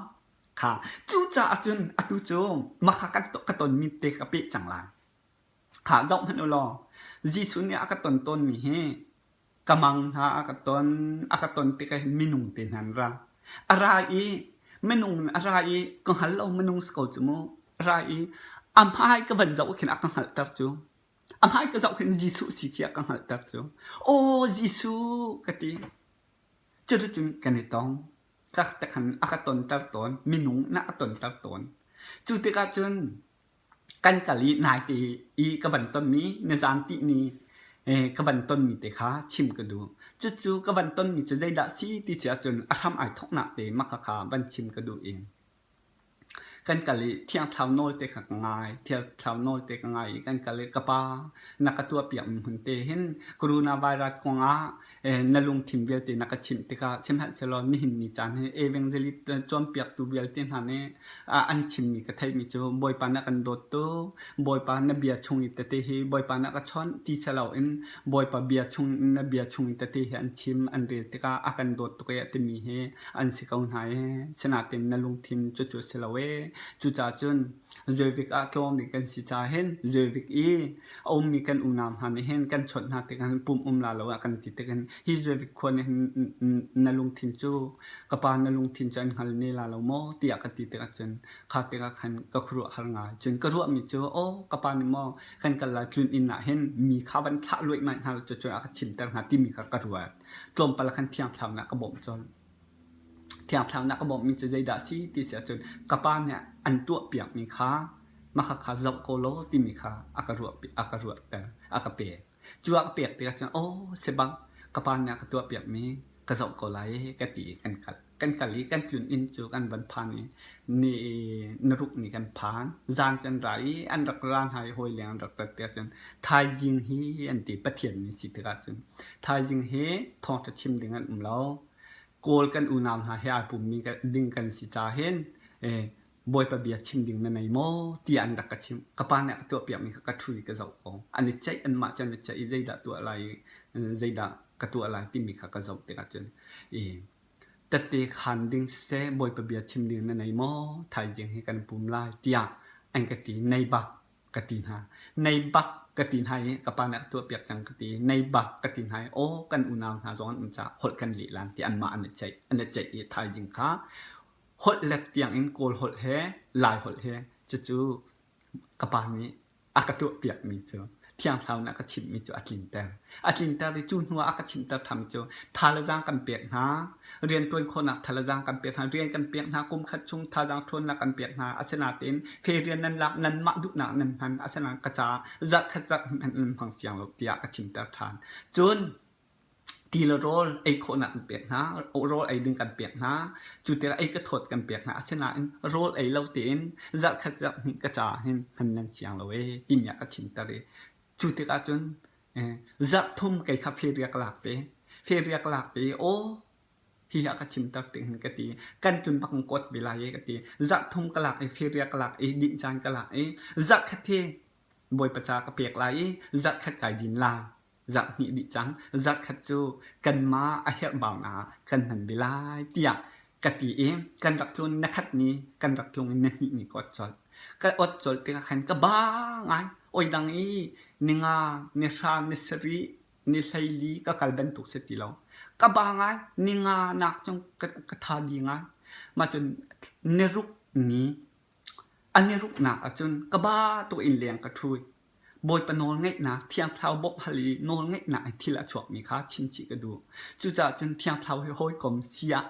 S1: Kha cucaah cun atu cu mah kha ka tonmi te ka peh cang lai. Kha zoh hmanh u law Jesuh nih a ka ton tawnmi hi ka mang hna a ka ton a ka ton tikah hin minung te hna an ra. A ra i minung a ra i ka hngal lo minung si ko cu mu. A ra i a hmai ka van zoh khin a ka hngalhter cu. A hmai ka zoh khin Jesuh si khi a ka hngalhter cu. Aw Jesuh ka ti. Cuticun kan i tong. Ka khan a ka tonter tawn. Minung na a tonter tawn. Cu tikah cun kan kal i naite i ka van tonmi nizan tihni ka van tonmi te kha chim ka duh. Cucu ka van tonmi cu zeidah si ti si ahcun a hram ai thawknak te mah khakha van chim ka duh i kan kal i Thiang Thlarau nawl te kha ka ngai. Thiang Thlarau nawl te ka ngai i kan kal i ka pa na ka tuahpiakmi hmun te hin coronavirus kongah na lungthin vialte na ka chimh tikah sihmanhsehlaw nihin ni caan hi evangelist cawnpiaktu vialte hna nih an chimmi ka theihmi cu Bawipa na kan dawt tuk Bawipa na bia chung i tete hi Bawipa na ka chawnh ti si loin Bawipa bia chung na bia chung i tete hi an chim an rel tikah a kan dawt tuk ee timi hi an si ko hna ee sinain na lungthin cucu a si lo ee cucaah cun Zulvik ah tlawng ding kan si caah hin Zulvik i a ummi kan unau hna nih hin kan chawnh hna tikah hin pumh um la lo ah kan ti tik hin hi Zulvik khua nih hin na lungthin cu ka pa na lungthin cu an hngal ne la lo maw tiah ka ti tikah cun kha tikah khan ka khuaruahhar ngai. Cun ka ruahmi cu aw ka pa nih maw kan kal lai tlun inn ah hin mi kha van thlah luaimai hna cu cun a ka chimter hnga timi kha ka ruat. Tlawmpal khan Thiang Thlarau nih a ka bawmh colh. Thiang Thlarau nih a ka bawmhmi cu zeidah a si ti si ahcun ka pa nih an tuahpiakmi kha mah kha zoh ko law timi kha a ka ruah a ka ruahter a ka pek. Cu a ka pek tikah cun aw si bang ka pa nih a ka tuahpiakmi ka zoh ko lai ka ti i kan kal. Kan kal i kan tlun inn cu kan van phan i ni naruk ni kan phan. Zan cu an ra i an rak ra hna i hawi leng an rak rat tikah cun thaizing hi an ti Pathian ni si tikah cun thaizing hi thawngṭha chim ding an um lo. Kawl kan unau hna he aa pummi ding kan si caah hin Bawipa bia chim ding na nei maw tiah an rak ka chimh. Ka pa nih a ka tuahpiakmi kha ka ṭhu i ka zoh ko. An i ceih anmah cu an i ceih i zeidah tuah lai i zeidah ka tuah lai timi kha ka zoh tikah cun i tette khaan ding siseh Bawipa bia chim ding na nei maw thaizing hi kan pum lai tiah an ka ti. Nei bak ka ti hna. Nei bak ka ti hna i ka pa nih a ka tuahpiak cang ka ti. Nei bak ka ti hna i aw kan unau hna zong an um caah holh kan leh lan ti anmah an i ceih. An i ceih i thaizing kha holh let tiang in Kawl holh he Lai holh he cucu ka pa nih a ka tuahpiakmi cu Thiang Thlarau nih a ka chimhmi cu a tlinter. A tlinter i cu hnu ah a ka chimter ṭhan cu tha le zaang kan pek hna, rianṭuan khawhnak tha le zaang kan pek hna, rian kan pek hna, kum khat chung thazaang ṭhawnnak kan pek hna. Asinain fe rian nan lak nanmah duhnak nan hman, asinain ka caah zarh khat zarh hnih hmanh nan hmang siang lo tiah ka chimter ṭhan. Cun ti le rawl ei khawhnak kan pek hna, rawl ei ding kan pek hna, cu tikah ei ka thawt kan pek hna. Asinain rawl ei lo tein zarh khat zarh hnih ka caah hin hman nan siang lo ee timi ah ka chimter i cu tikah cun zarh thum kei kha feriak lak pe, feriak lak pe i aw. Hihi a ka chimter tik hin ka ti. Kan tlun bak in kawt ve lai e ka ti. Zarh thum ka lak i feria ka lak i dinh caan ka lak i zarh khat hi Bawipa ca ka pek lai i zarh khat kai din lai. Zarh hnih dih cang. Zarh khat cu kanmah a herhbaunak ah kan hman ve lai tiah ka ti i kan rak tlun na khat ni kan rak tlung i na hnih ni ka ot colh. Ka ot colh tikah khan ka ba ngai. Oi dang i ninga, ni hra, ni sarih, ni 14 ka kal bantuk si ti lo. Ka ba ngai. Ninga nak cung ka, ka tha di ngai. Mah cun ni ruk ni a ni ruknak ahcun ka ba tuk in leng ka ṭhu. Bawipa nawlngeihnak, Thiang Thlarau bawmh hal i nawlngeihnak i thil a chuakmi kha chimchih ka duh. Cucaah cun Thiang Thlarau hi hawikom si ah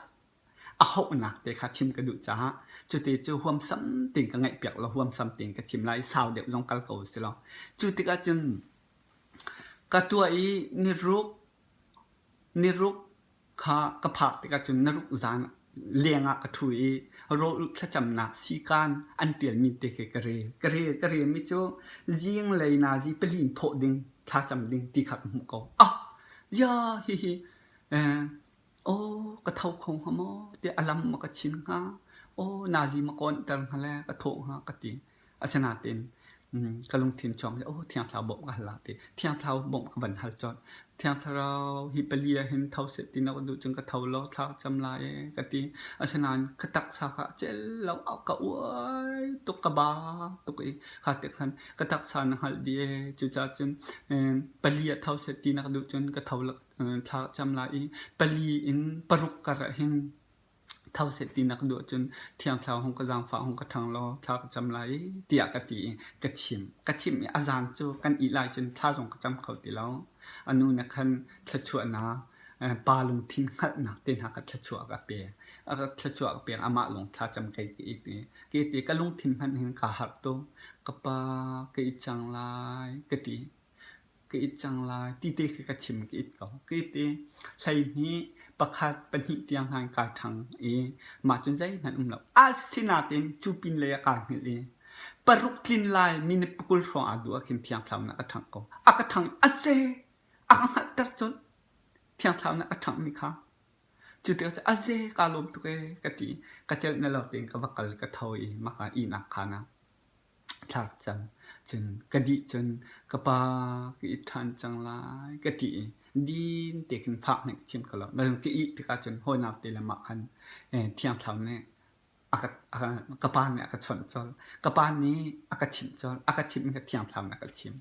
S1: a hauhnak te kha chim ka duh caah cuti cu huamsam tein ka ngaihpiak law huamsam tein ka chim lai sau deuh zong kal ko si law. Cu tikah cun ka tuah i niruk niruk kha ka phak tikah cun na ruk zan leng ah ka ṭhu i rawl thlacamnak siikaan an ṭialmi te khi ka rel. Ka rel ka relmi cu zinglei nazi pali in thawh ding thlacam ding ti kha ka hmuh ko. Ah! Zia hihi eh, aw ka tho kho hnga maw tiah a lam ma ka chin hnga aw nazi ma kawnter hnga le ka thawh hnga ka ti. Asinain ka lungthin chuak nih aw Thiang Thlarau bawmh ka hal lai ti. Thiang Thlarau bawmh ka van hal colh. Thiang Thlarau hi pali ah hin tho seh ti na ka duh cun ka tho law thla ka cam lai ee ka ti. Asinain ka taksa kha a cel lo ka uai tuk ka ba tuk i kha ti khan ka taksa na hngalh dih ee. Cucaah cun pali ah tho seh ti na ka duh cun ka tho law thla ka cam lai i pali in paruk kar ah hin Tho seh ti na ka duh ahcun Thiang Thlarau hung ka zaangfah hung ka ṭhang law thla ka cam lai tiah ka ti i ka chim. Ka chim i a zan cu kan ih lai cun thla zong ka cam kho ti lo. A nu nih khan thluachuahnak, pa lungthin hngalhnak te hna kha thluachuah a ka pek. A ka thluachuah a ka pek amah lung thla cam kei ka it i ka it i ka lungthin hmanh hin kaa harh tuk. Ka pa ka it cang lai ka ti. Ka it cang lai ti te khi ka chim ka it ko. Ka it i 12 pakhat pahnih tiang hna in kai ṭhang i mah cun zeihmanh um lo. Asinain cu pin lei ah kaa hngilh i paruk tlin lai minute pakul hrawng aa duh ah khin Thiang Thlarau nih a ka ṭhangh ko. A ka ṭhangh i a ce a ka hngalhter colh. Thiang Thlarau nih a ṭhanghmi kha. Cu tikah cun a ze kaa lawm tuk ee ka ti. Ka celh na lo tein ka va kal ka tho i maka ihnak khaan ah thlak cang. Cun ka dih cun ka pa ka it ṭhan cang lai ka ti i din te khin fak nih ka chim kho lo. Ka ih tikah cun hawinak te le mah khan Thiang Thlarau nih a ka, ka pa nih a ka chawnh colh. Ka pa nih a ka chimh colh. A ka chimh i ka Thiang Thlarau nih a ka chimh.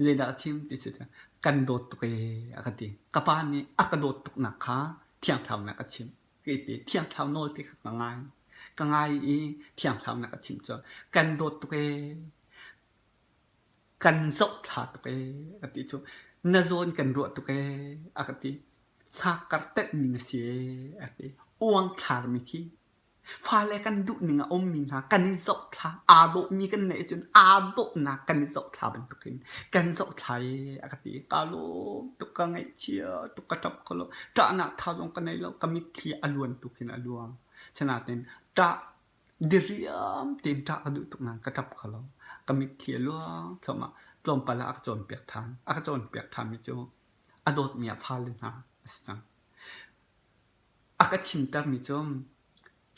S1: Zeidah a chim ti si cun kan dawt tuk ee a ka ti. Ka pa nih a ka dawt tuknak kha Thiang Thlarau nih a ka chimh. Ka ti Thiang Thlarau nawl ti kha ka ngai. Ka ngai i Thiang Thlarau nih a ka chimh cu kan dawt tuk ee, kan zohthla tuk ee a ti cu na zawn kan ruah tuk ee a ka ti. Hngak tenhmi na si ee a ti. Uangthlarmi khi Fale kan duhning a ummi hna kan i zohthla aa dawhmi kan neih ahcun aa dawhnak kan i zohthla bantukin kan zohthla i a ka ti. Kaa lawm tuk, ka ngaihchia tuk, ka ṭap kho lo. Ṭahnak tha zong ka nei lo, ka mitthli a luan tuk hin a luang. Sinain ṭah diriam tein ṭah ka duh tuk nain ka ṭap kho lo. Ka mitthli a luang thluahmah. Tlawmpal ah a ka cawnpiak ṭhan. A ka cawnpiak ṭhanmi cu a dawtmi a fale hna a si cang. A ka chimtermi cu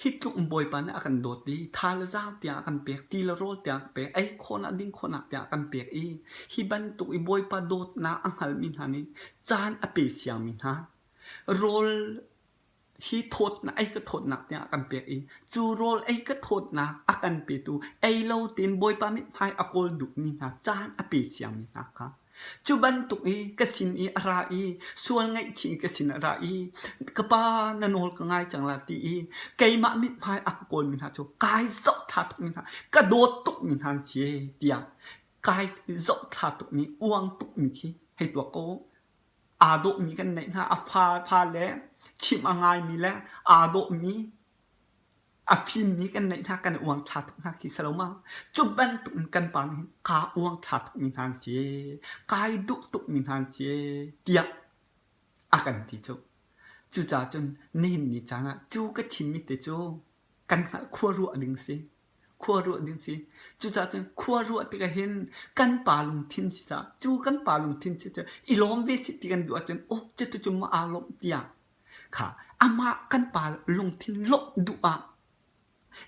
S1: hi tluk in Bawipa nih a kan dawt i tha le zaang tiang a kan pek, ti le rawl tiang a kan pek, ei khawhnak ding khawhnak tiang a kan pek i hi bantuk i Bawipa dawtnak a hngalmi hna nih caan a pe siangmi hna rawl hi thawtnak ei ka thawtnak tiang a kan pek i cu rawl ei ka thawtnak a kan petu ei lo tein Bawipa mithmai a kawl duhmi hna caan a pe siangmi hna kha Cu bantuk i ka sin i a ra i sual ngaihchih in ka sin a ra i ka pa na nawl ka ngai cang la ti i keimah mithmai a ka kawlmi hna cu kai zohthla tukmi hna ka dawt tukmi hna an si ee tiah kai zohthla tukmi uang tukmi khi hei tuak ko aa dawhmi kan neih hna a fa fa le chimh a ngaimi le aa dawhmi A fimmi kan neih hna kan i uangthla tuk hna khi si lo ma? Cu bantuk in kan pa nih kaa uangthla tukmi hna an si, kai duh tukmi hna an si tiah a kan ti cu. Cucaah cun nihin ni caan ah cu ka chimmi te cu kan hngalh khua ruah ding si. Khua ruah ding si. Cucaah cun khua ruah tikah hin kan pa lungthin si caah cu kan pa lungthin si cu i lawm ve sih ti kan duh ahcun oh cucu maw aa lawmh tiah. Kha amah kan pa lungthin lawmh duh ah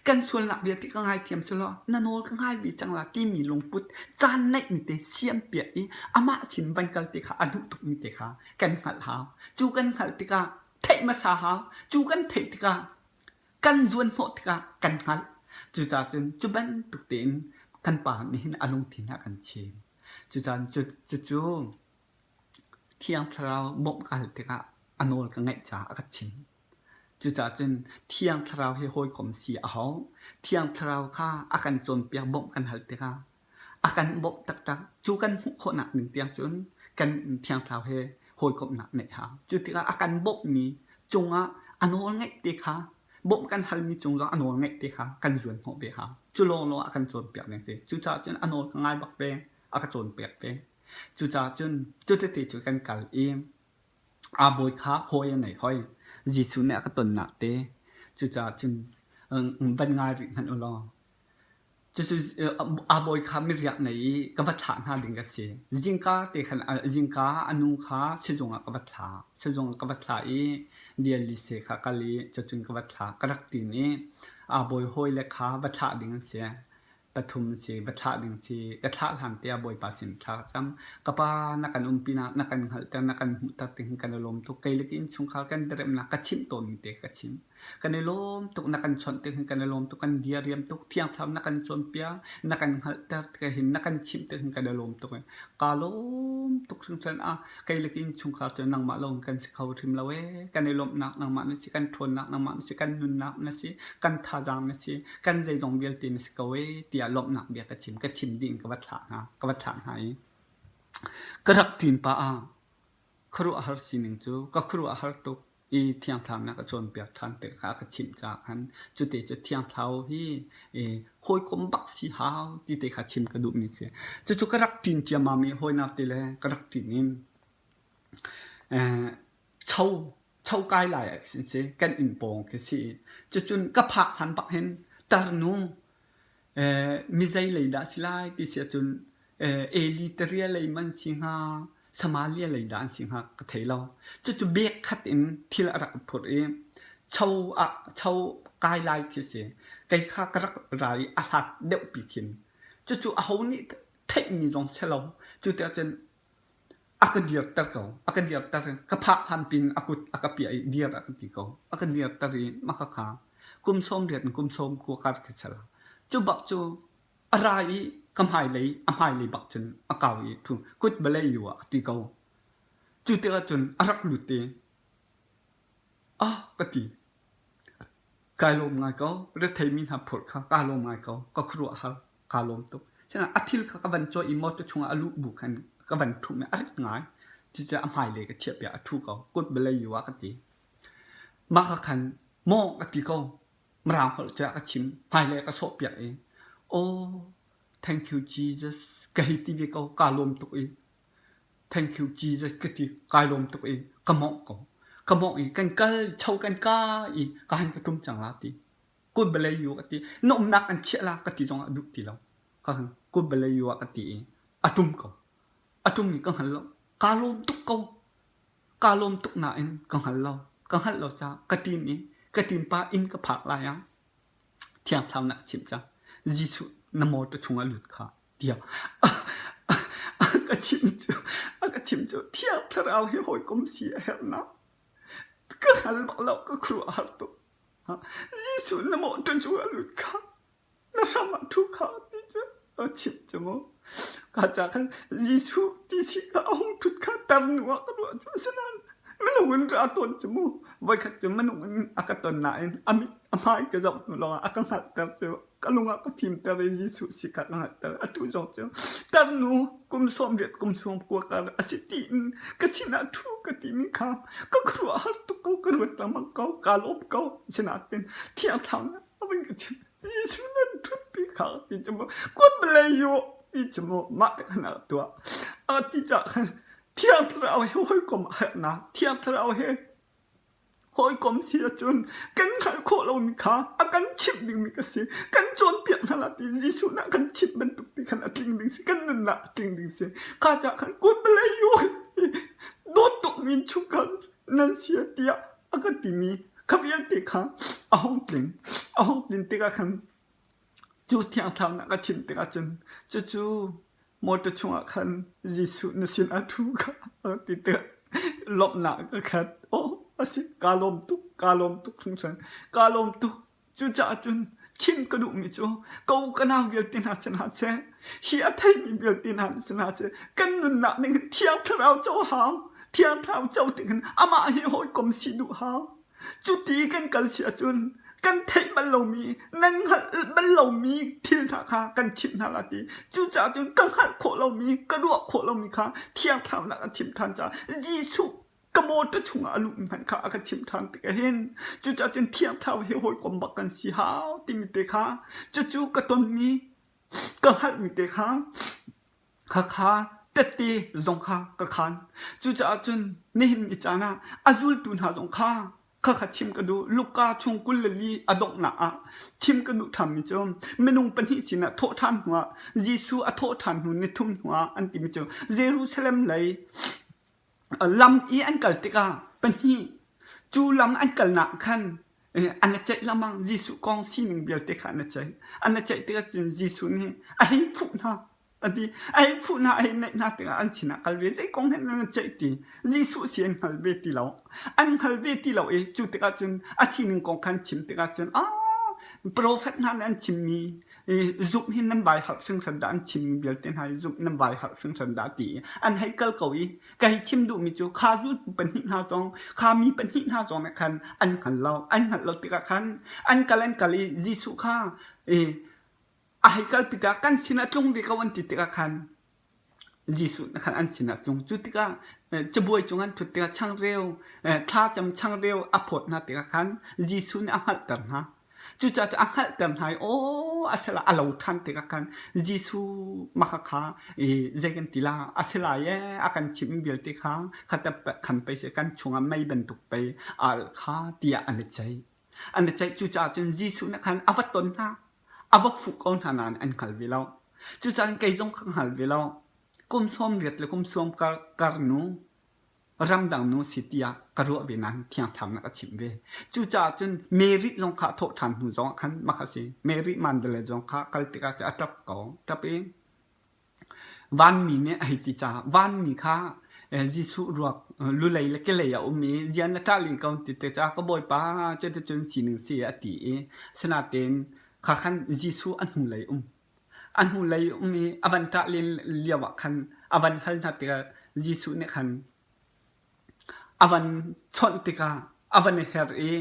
S1: kan sualnak vialte ka ngaithiam selaw na nawl ka ngai ve cang la timi lungput caan neihmi te siampiak i amah sin van kal te kha a duh tukmi te kha kan hngalh hau. Cu kan hngalh tikah theih hmasa hau. Cu kan theih tikah kan zuan hnawh tikah kan hngalh. Cucaah cun cu bantuk tein kan pa nih hin a lungthin a kan chim. Cucaah cucu Thiang Thlarau bawmh ka hal tikah a nawl ka ngaih caah a ka chim. Cucaah cun Thiang Thlarau he hawikom si a hau. Thiang Thlarau kha a kan cawnpiak bawmh kan hal tikah a kan bawmh taktak. Cu kan hmuh khawhnak ding tiang cun kan Thiang Thlarau he hawikomhnak neih hau. Cu tikah a kan bawmhmi cungah a nawl ngaih te kha bawmh kan halmi cung zong a nawl ngaih te kha kan zuan hnawh ve hau. Cu lawnglawng a kan cawnpiak ding a si. Cucaah cun a nawl ka ngai bak ve, a ka cawnpiak ve. Cucaah cun cutete cu kan kal i aa bawi kha hawi a nei hoi. Jesuh nih a ka tonnak te. Cucaah cun van ngai rih hmanh u law. Cucu aa bawi kha miriak nei i ka va thlah hna ding ka si. Zingka te khan zingka a nu kha sizung ah ka va thlah. Sizung ah ka va thlah i dialysis kha kal i cucun ka va thlah. Ka rak tin i aa bawi hawile kha va thlah ding an si. Pathum si va thlah ding si. Ka thlah hlan te ah Bawipa sin thla ka cam. Ka pa na kan umpinak na kan hngalhter na kan hmuhter ti hin kan i lawm tuk. Kei le ka innchungkhar kan diremnak ka chimh tawnmi te ka chim. Kan i lawm tuk na kan chawnh tik hin kan i lawm tuk kan diariam tuk Thiang Thlarau na kan cawnpiak na kan hngalhter tik hin na kan chimh tik hin kan i lawm tuk. Kaa lawm tuk hringhran ah kei le ka innchungkhar cu nangmah lawng kan si kho hrim lo ee. Kan i lawmhnak nangmah na si, kan ṭhawnnak nangmah na si, kan nunnak na si, kan thazaang na si, kan zeizong vialte na si ko ee tiah lawmhnak bia ka chim. Ka chim dih in ka va thlah hna, ka va thlah hna i ka rak ṭin pah ah khuaruahhar sining cu ka khuaruahhar tuk i Thiang Thlarau nih a ka cawnpiak ṭhan tikah a ka chimh caah khan cute cu Thiang Thlarau hi hawikom bak si hau ti te kha chim ka duhmi a si. Cucu ka rak ṭin ciammam i hawinak ti le ka rak ṭin i cho cho kai lai ah khin si kan inn pawng khi si i cucun ka phak hlan bak hin tarnu mizei lei dah si lai ti si ahcun Eli Taria lei man si hnga Samaria lei dah an si hnga ka thei lo. Cucu bek khat in thil a rak phurh i cho ah cho kai lai khi si. Kei kha ka rak ra i a hlat deuh pi khin. Cucu aho nih theihmi zong si lo. Cu tiah cun a ka dirter ko. A ka dirter. Ka phak hlan pin a kut a ka piah i dir a ka ti ko. A ka dirter i mah khakha kum 80 in kum 90 kar khi si la. Cu bak cu A ra i ka hmailei a hmailei bak cun a kau i ṭhu kut balei yu ah ka ti ko. Cu tikah cun a rak lut i ah ka ti. Kai lawm ngai ko. Retheimi hna phurh kha kaa lawm ngai ko. Ka khuaruahhar. Kaa lawm tuk. Sinain a thil kha ka van cawih i motor chungah a luh bu khan ka van ṭhumh i a rit ngai. Cucaah a hmailei ka chiahpiak a ṭhu ko. Kut balei yu ah ka ti. Mah ka khan maw ka ti ko. Mirang holh cu a ka chim. Hmailei a ka sawhpiak i "Oh, thank you Jesus" ka hei ti ve ko. Kaa lawm tuk i "Thank you Jesus" ka ti. Kai lawm tuk i ka mawngh ko. Ka mawngh i kan kal cho kan kai i ka han ka ṭum cang la ti. Kut balei yu ka ti. Na umnak kan chiah la ka ti zongah a duh ti lo. Ka han kut balei yu ah ka ti i a ṭum ko. A ṭum i ka hngal lo. Kaa lawm tuk ko. Kaa lawm tuk nain ka hngal lo. Ka hngalh lo caah ka ṭin i ka ṭinpa inn ka phak lai ah Thiang Thlarau nih a chimh cang. Jesuh na motor chungah lut kha tiah a ka chimh cu a ka chimh cu Thiang Thlarau hi hawikom si a herhnak ka hngal bak lo ka khuaruahhar tuk. Jesuh na motor chungah lut kha na hram ah ṭhu kha ti cu a chimh cu mu. Ka ca khan Jesuh ti si kha a hung ṭhut kha tarnu ah ka ruah cu asinain minung in ra tawn cu mu. Voikhat cu minung in a ka ton nain a mit a hmai ka zoh hnu lawngah a ka hngalhter cu ka lung ah ka fimter i Jesuh si kha ka hngalhter. Atu zong cu tarnu kum 80 kum 90 kar a si tiin ka sinah ṭhu ka timi kha ka khuaruahhar tuk ko ka ruat lengmang ko kaa lawm ko. Asinain Thiang Thlarau a vun ka chimh. Jesuh nan ṭhutpi kha ti cu mu kut blei yu ti cu mu mah te khan a tuah. A ti caah khan Thiang Thlarau he hawikom a herhnak Thiang Thlarau he hawikom si ahcun kan hngalh khawh lomi kha a kan chimh dingmi ka si. Kan cawnpiak hna la ti Jesuh nih a kan chimh bantuk ti khan a tling ding si. Kan nunnak a tling ding si. Kha caah khan kut blei yu dawt tukmi chungkhar nan si tiah. A ka timi kha vialte kha a hung tling. A hung tlin tikah khan cu Thiang Thlarau nih a ka chimh tikah cun cucu motor chungah khan Jesuh na sinah ṭhu kha a ti tikah lawmhnak ka khat. Aw a si kaa lawm tuk, kaa lawm tuk hringhran. Kaa lawm tuk. Cucaah cun chim ka duhmi cu ko ka nau vialte hna sin hna seh, hi a theimi vialte hna sin hna seh, kan nunnak ning hin Thiang Thlarau co hau, Thiang Thlarau co tik hin amah hi hawikom si duh hau. Cuti kan kal si ahcun kan theih bal lomi, nan hngalh bal lomi thil hna kha kan chimh hna la ti. Cucaah cun ka hngalh khawh lomi, ka ruah khawh lomi kha Thiang Thlarau nih a chimh ṭhan caah Jesuh ka motor chungah a luhmi hmanh kha a ka chimh ṭhan tik ahhin cucaah cun Thiang Thlarau he hawikom bak kan si hau timi te kha cucu ka tonmi ka hngalhmi te kha khakha tette zong kha ka khan. Cucaah cun nihin ni caan ah a zultu hna zong kha khakha chim ka duh. Luka chung 24 a donghnak ah chim ka duh ṭhanmi cu minung pahnih sinah thawh ṭhan hnuah Jesuh a thawh ṭhan hnu nithum hnuah an timi cu Jerusalem lei Lam i an kal tikah pahnih cu lam an kalnak khan an i ceih lengmang. Jesuh kong sining vialte kha an i ceih. An i ceih tikah cun Jesuh nih a hei fuh hna a ti. A hei fuh hna, a hei naih hna tikah an sinah kal ve. Zei kong hen nan i ceih ti? Jesuh si an hngal ve ti lo. An hngal ve ti lo i cu tikah cun a sining kong kha an chim tikah cun ah profet hna nih an chimmi zumh hi nan vai harh hringhran dah an chimmi vialte hna hi zumh nan vai harh hringhran dah ti i an hei kal ko i ka hei chim duhmi cu kha zultu pahnih hna zong kha mi pahnih hna zong nih khan an hngal lo an hngalh lo tikah khan an kal an kal i Jesuh kha a hei kalpi tikah kan sinah tlung ve ko an ti tikah khan Jesuh nih khan an sinah tlung. Cu tikah cabuai cung an ṭhut tikah changreu, thlacam changreu a phawt hna tikah khan Jesuh nih a hngalhter hna. Cucaah cu a hngalhter hna i aw a si lai a lo ṭhan tikah khan Jesuh mah kha zei kan ti la a si lai ee a kan chimh vialte kha kha khan pei seh kan chungah mei bantuk pei al kha tiah an i ceih. An i ceih cucaah cun Jesuh nih khan a va ton hna. A va fuh ko hna nain an hngal ve lo. Cucaah kei zong ka hngal ve lo. Kum 80 le kum sawm kar, kar nu, ramdang nu si tiah ka ruah ve nain Thiang Thlarau nih a chimh ve. Cucaah cun Mary zong kha a thawh ṭhan hnu zong ah khan mah kha a si. Mary Magdalene zong kha kal tikah a ṭap ko. Ṭap i Vanmi nih a hei ti caah vanmi kha Jesuh ruak lulei le kelei a um i zian na ṭah len ko ti te caah ka Bawipa cuticun sining si a ti i asinain kha khan Jesuh a hnulei um. A hnulei um i a van ṭah len lio ah khan a van hal hna tikah Jesuh nih khan a van chawnh tikah a van i her i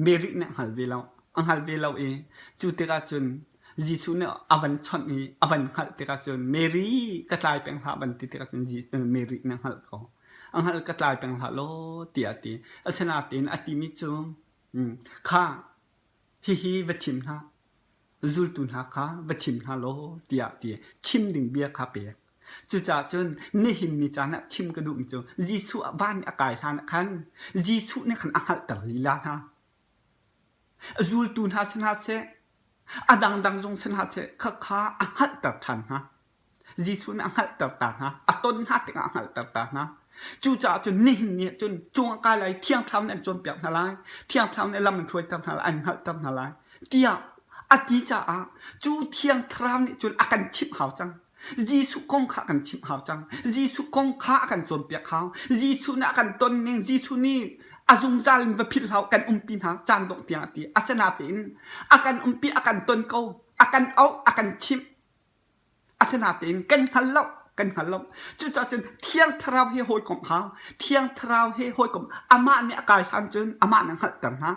S1: Mary nih a hngal ve lo. A hngal ve lo i cu tikah cun Jesuh nih a van chawnh i a van hngalh tikah cun Mary ka tlai peng hlah van ti tikah cun Mary nih a hngalh ko. A hngalh ka tlai peng hlah law tiah a ti. Asinain a timi cu kha hihi va chim hlah. Zultu hna kha va chim hna law tiah ti chim ding bia kha pek. Cucaah cun nihin ni caan ah chim ka duhmi cu Jesuh van i a kai hlan ah khan Jesuh nih khan a hngalhter lila hna. A zultu hna si hna seh, a dangdang zong si hna seh, khakha a hngalhter ṭhan hna. Jesuh nih a hngalhter ta hna. A ton hna tikah a hngalhter ta hna. Cucaah cun nihin ni ah cun cung ah kai lai, Thiang Thlarau nih an cawnpiak hna lai, Thiang Thlarau nih lam an hruaiter hna lai, an hngalhter hna lai, tiah a ti caah cu Thiang Thlarau nih cun a kan chimh hau cang. Jesuh kong kha a kan chimh hau cang. Jesuh kong kha a kan cawnpiak hau. Jesuh nih a kan ton ning, Jesuh nih a zungzal in va philh hau, kan umpi hna caan dongh tiang a ti. Asinain a kan umpi, a kan ton ko, a kan auh, a kan chimh. Asinain kan hngal lo, kan hngal lo. Cucaah cun Thiang Thlarau he hawikomh hau. Thiang Thlarau he hawikomh. Amah nih a kai hlan cun amah nih a hngalhter hna.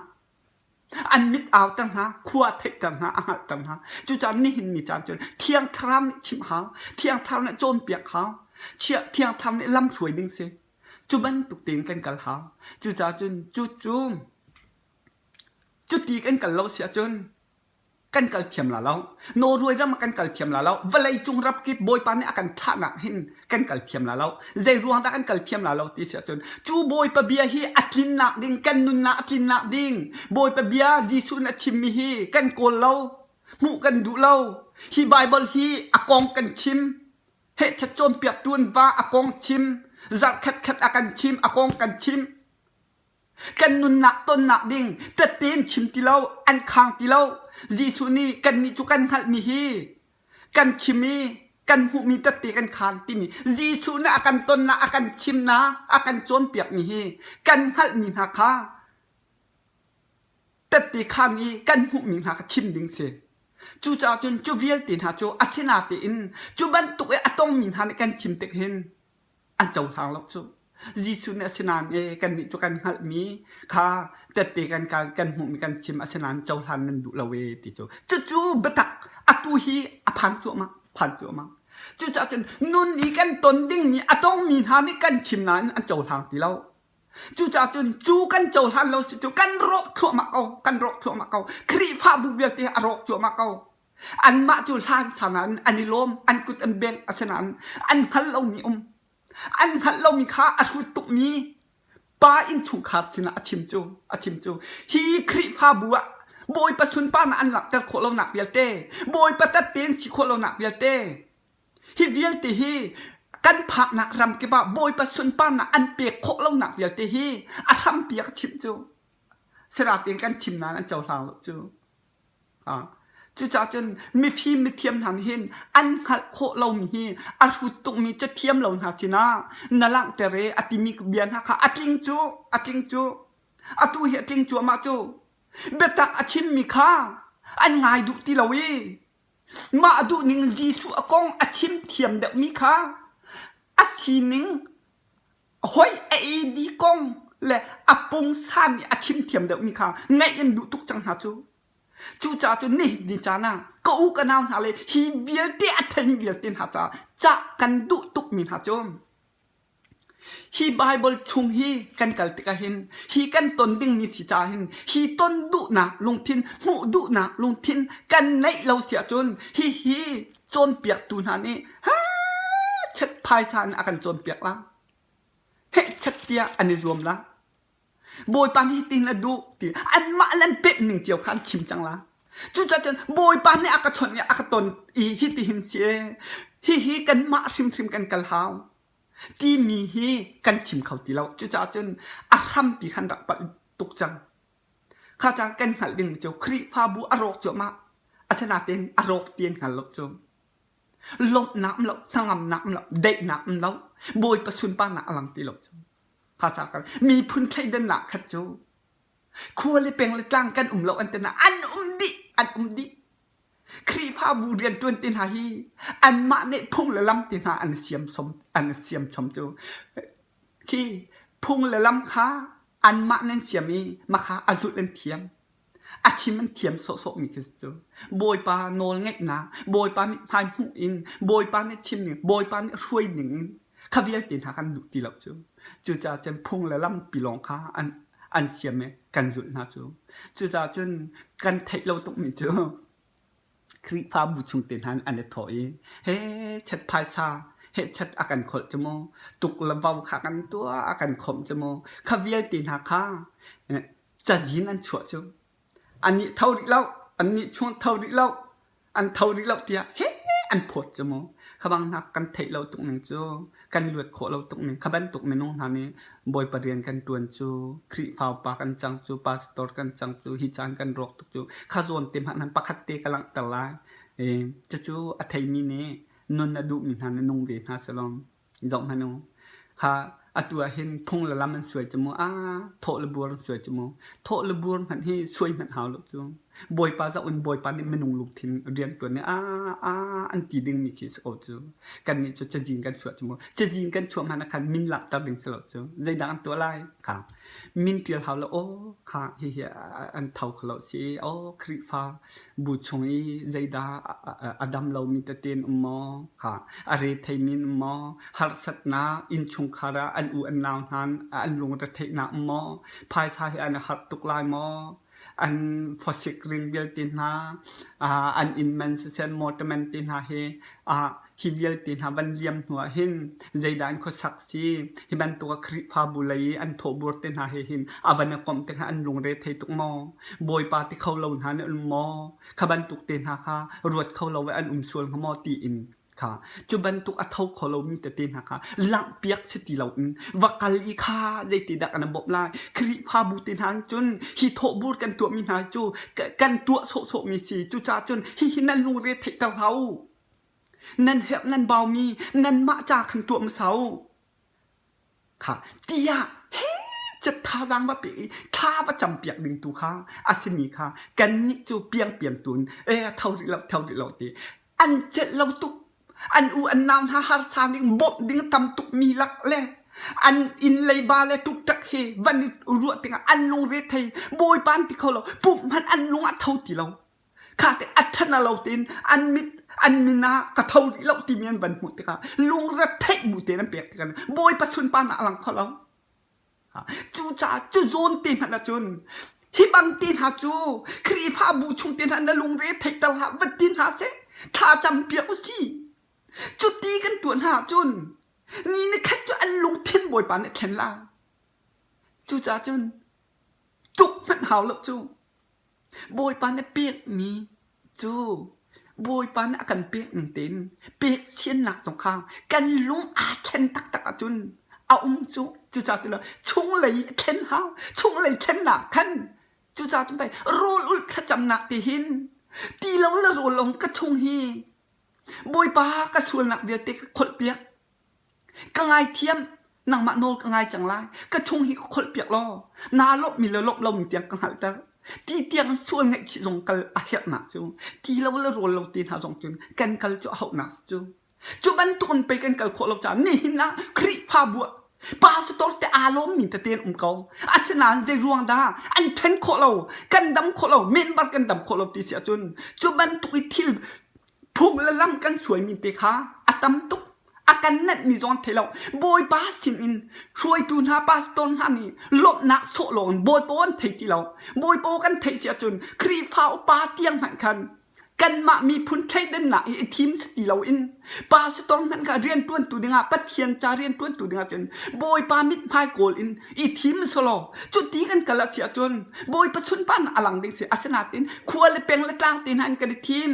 S1: An mit auter hna, khua theihter hna, a hngalhter hna. Cucaah nihin ni caan cun Thiang Thlarau nih chimh hau. Thiang Thlarau nih cawnpiak hau. Thiang Thlarau nih lam hruai ding si. Cu bantuk tein kan kal hau. Cucaah cun cucu cuti kan kal lo si ahcun kan kal thiam la lo. Norway ram ah kan kal thiam la lo. Vawlei cung ram kip Bawipa nih a kan thlahnak hin kan kal thiam la lo. Zei ruang dah kan kal thiam la lo ti si ahcun cu Bawipa bia hi a tlinnak ding kan nunnak a tlinnak ding Bawipa bia Jesuh nih a chimmi hi kan kawl lo. Hmuh kan duh lo. Hi Bible hi a kong kan chim. Hehchet cawnpiaktu an va a kong chim. Zarh khat khat a kan chim a kong kan chim. Kan nunnak tonnak ding tette in chim ti lo, an khang ti lo. Jesuh nih kannih cu kan hngalhmi hi kan chim i kan hmuhmi tette kan khaan timi Jesuh nih a kan tonnak, a kan chimnak, a kan cawnpiakmi hi kan hngalhmi hna kha tette khaan i kan hmuhmi hna kha chim ding si. Cucaah cun cu vialte hna cu a sinatein cu bantuk i a tongmi hna nih kan chim tik hin an cohlang lo cu. Jesuh nih asinain e kannih cu kan hngalhmi kha tette kan kan hmuhmi kan chim asinain cohlan nan duh lo e ti cu. Cucu biatak atu hi a phan cuahmah phan cuahmah. Cucaah cun nun i kan ton dingmi a tongmi hna nih kan chim nain an cohlang ti lo. Cucaah cun cu kan cohlan lo si cu kan rawk thluahmah ko kan rawk thluahmah ko. Khrihfabu vialte a rawk cuahmah ko. Anmah cu hlan sang ah an i lawm, an kut an bengh, asinain an hngal lomi um. An hngalh lomi kha a hrut tukmi pa innchungkhar sinah a chim cu, a chim cu. Hi Khrihfabu ah Bawipa sunparnak an langhter khawh lonak vialte, Bawipa tette an si khawh lonak vialte, hi vialte hi kan phaknak ram kip ah Bawipa sunparnak an pek khawh lonak vialte hi a hrampi a ka chimh cu. Siratein kan chim nain an cohlang lo cu. Cucaah cun mifim mithiam hna nih hin an hngalh khawh lomi hi a hrut tukmi cathiam lo hna sinah na langhter i a timi bia hna kha a tling cu, a tling cu. Atu hi a tling cuahmah cu. Biatak a chimmi kha an ngai duh ti lo i mah duhning Jesuh a kong a chim thiam deuhmi kha a sining hoi a AD kong le a pungsan i a chimthiam deuhmi kha ngaih an duh tuk cang hna cu. Cucaah cun nihin ni caan ah ka u ka nau hna le hi vialte a theimi vialte hna caah cah kan duh tukmi hna cu hi Baibal chung hi kan kal tikah hin hi kan ton dingmi si caah hin hi ton duhnak lungthin hmuh duhnak lungthin kan neih lo si ahcun hihi cawnpiaktu hna nih chet phaisa in a kan cawnpiak la heh chet tiah an i zuam la Bawipa nih hitin a duh ti anmah le an pemh ning cio kha an chim cang la cucaah cun Bawipa nih a ka chawnh i a ka ton i hitihin si e hihi kanmah hrimhrim kan kal hau timi hi kan chim kho ti lo cucaah cun a hrampi khan rak palh tuk cang Kha ca kan hngalh ding cu Khrihfabu a rawk cuahmah. Asinain a rawk ti an hngal lo cu. Lawmhnak um lo, hnangamnak um lo, daihnak um lo, Bawipa sunparnak a lang ti lo cu. Kha ca kan miphun thleidannak khat cu khua le peng le tlang kan um lo an ti na an um dih, an um dih. Khrihfabu rianṭuan te hna hi anmah nih phung le lam te hna an siam som an siam chom cu. Khi phung le lam kha anmah nan siam i makha a zulh an thiam. A thim an thiam sawhsawhmi khi cu Bawipa nawl ngeihnak, Bawipa mithmai hmuh in, Bawipa nih chim ning, Bawipa nih hruai ning in kha vialte hna kan duh ti lo cu. Cucaah cun phung le lampi lawng kha an an siam i kan zulh hna cu. Cucaah cun kan theih lo tukmi cu Khrihfabu chung te hna an i thawh i he chet phaisa he chet a kan kholh cu mu tuk le vo kha kan tuah a kan khawmh cu mu kha vialte hna kha cazin an chuah cu annih tho rih lo annih chung tho rih lo an tho rih lo tiah he an phawt cu mu kha bang hna kan theih lo tuk ning cu kan luat khawh lo tuk ning kha bantuk minung hna nih Bawipa rian kan ṭuan cu Khrihfa upa kan cang cu pastor kan cang cu hi caan kan rawk tuk cu kha zawn te hmanh pakhat te ka langhter lai e cucu a theimi nih nun a duhmi hna nih nung ve hna selawm zoh hmanh u kha atu ah hin phung le lam an suai cu mu ah thawh le bur an suai cu mu thawh le bur hmanh hi suai hmanh hau lo cu Bawipa zoh in Bawipa nih minung lungthin rianṭuan nih aa aa an ti dingmi khi si ko cu. Kannih cu cazin kan chuah cu mu. Cazin kan chuah hmanh ah khan min langhter ding si lo cu. Zeidah an tuah lai? Kha min ṭial hau lo. Aw kha hihi an tho kho lo si. Aw Khrihfa bu chung i zeidah a dam lomi tete an um maw? Kha a retheimi an um maw? Harsatnak innchungkhar ah an u an nau hna an lungretheihnak um maw? Phaisa hi an i harh tuk lai maw? An fawsik ring vialte hna, an inn man siseh motor man te hna hi hi vialte hna van liam hnu ah hin zeidah an khuasak si hi bantuk ah Khrihfabu lei i an thawhbur te hna he hin a van i komh te hna an lungre thei tuk maw? Bawipa ti kho lo hna nih um maw? Kha bantuk te hna kha ruat kho lo i an um sual hnga maw tiin. Kha cu bantuk a tho kho lomi tete hna kha langhpiak si ti loin va kal i kha zeitidah kan bawmh lai. Khrihfabu te hna cun hi thawhbur kan tuahmi hna cu kan tuah sawhsawhmi si. Cucaah cun hihi nan lungre theihter hlah u. Nan herh nan baumi nanmah ca khan tuah hmasa u. Kha tiah cet thazaang va pe i thla va campiak ding tu kha a simi kha kannih cu piangpiang tun e tho rih lo tho rih lo ti an celh lo tuk an u an nau hna harsa ning bawmh ding tam tuk mi lak le an inn leiba le ṭukṭak he van i ruah tikah an lungre thei bawipa an ti kho lo pumh hmanh an lung a tho ti lo Kha te a ṭhan a lo tein an mit an min ah ka tho rih lo timi an van hmuh tikah lungre theih bu tein an pek tikah Bawipa sunparnak a lang kho lo. Cucaah cu zawn te hmanh ahcun hi bang te hna cu Khrihfabu chung te hna na lungre theihter hlah va ti hna seh thla cam piak u si. Cuti kan tuah hna ahcun ni ni khat cu an lungthin Bawipa nih a thlen lai. Cucaah cun tuk hmanh hau lo cu. Bawipa na pekmi cu Bawipa nih a kan pek ning tein pek siannak zong kha kan lung aa thlen taktak ahcun a um cu. Cucaah cu chunglei a thlen hau. Chunglei thlennak khan cucaah cun pei rawl ulh thlacamnak ti hin ti lo le rawl lawng ka chung hi Bawipa ka sualnak vialte ka kholhpiak. Ka ngaithiam, nangmah nawl ka ngai cang lai. Ka chung hi ka kholhpiak law naa lawmhmi le lawmh lomi tiang ka hngalhter. Ti tiang sual ngaihchih zong kal a herhnak cu ti lo le rawl lo te hna zong cun kan kal cu a hauhnak cu. Cu bantuk in pei kan kal khawh lo caah nihin ah Khrihfabu ah pastor te aa lawmmi tete an um ko. Asinain zei ruang dah an ṭhen khawh lo, kan dam khawh lo, member kan dam khawh lo ti si ahcun cu bantuk i thil phung le lam kan suaimi te kha a tam tuk. A kan nenhmi zong an thei lo. Bawipa sinin hruaitu hna pastor hna nih lawmhnak sawh lawng in Bawipa an thei ti lo. Bawipa kan theih si ahcun Khrihfa upa tiang hmanh khan kanmah miphun thleidannak i i thim si ti loin pastor hmanh kha rianṭuantu dingah Pathian ca rianṭuantu dingah cun Bawipa mithmai kawl in i thim selaw cuti kan kal a si ahcun Bawipa sunparnak a lang ding si. Asinain khua le peng le tlang te hna in kan i thim.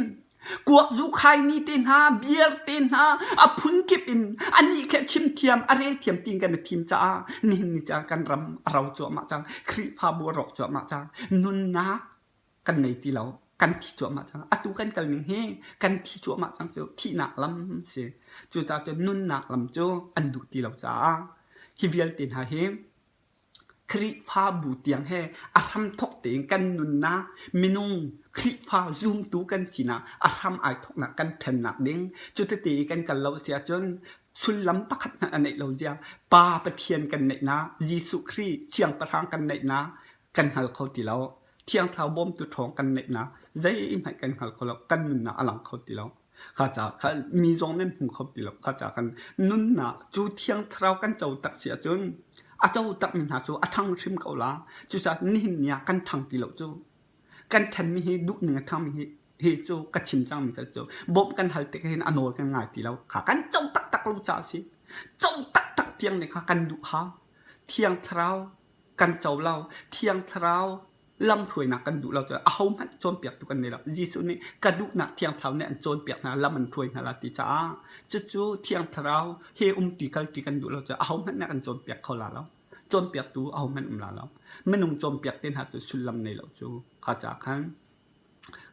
S1: Kuak zu khai ni te hna, beer te hna, a phunkip in anih khi a chim thiam, a rel thiam tiin kan i thim caah nihin ni caan kan ram a ro cuahmah cang. Khrihfabu a rawk cuahmah cang. Nunnak kan nei ti lo. Kan thi cuahmah cang. Atu kan kal ning hi kan thi cuahmah cang cu thihnak lam si. Cucaah cun nunnak lam cu an duh ti lo caah hi vialte hna hi Khrihfabu tiang he a hramthawk tein kan nunnak minung Khrihfa zumtu kan sinak a hram ai thawknak kan ṭhennak ding cutete i kan kal lo a si ahcun sullam pakhat hmanh a neih lo zia Pa Pathian kan neihnak Jesuh Khrih Siangpahrang kan neihnak kan hngal kho ti lo. Thiang Thlarau bawmtu ṭhawng kan neihnak zeihmanh kan hngal kho lo kan nunnak a lang kho ti lo. Kha caah kha mi zong nan hmu kho ti lo. Kha caah khan nunnak cu Thiang Thlarau kan co tak si ahcun a co takmi hna cu a ṭhang hrim ko la. Cucaah nihin ni ah kan ṭhang ti lo cu. Kan ṭhenmi hi duhning a ṭhangmi hi hi cu ka chim cangmi kha cu bawmh kan hal tik hin a nawl kan ngai ti lo. Kha kan co taktak lo caah a si. Co taktak tiang nih kha kan duh hau. Thiang Thlarau kan co lo. Thiang Thlarau lamhruainak kan duh lo cu ahohmanh cawnpiaktu kan nei lo. Jesuh nih ka duhnak Thiang Thlarau nih an cawnpiak hna, lam an hruai hna la ti caah cucu Thiang Thlarau he umti kalṭi kan duh lo cu ahohmanh nih an cawnpiak kho la lo. Cawnpiaktu ahohmanh um la lo. Minung cawnpiak te hna cu sullam nei lo cu kha caah khan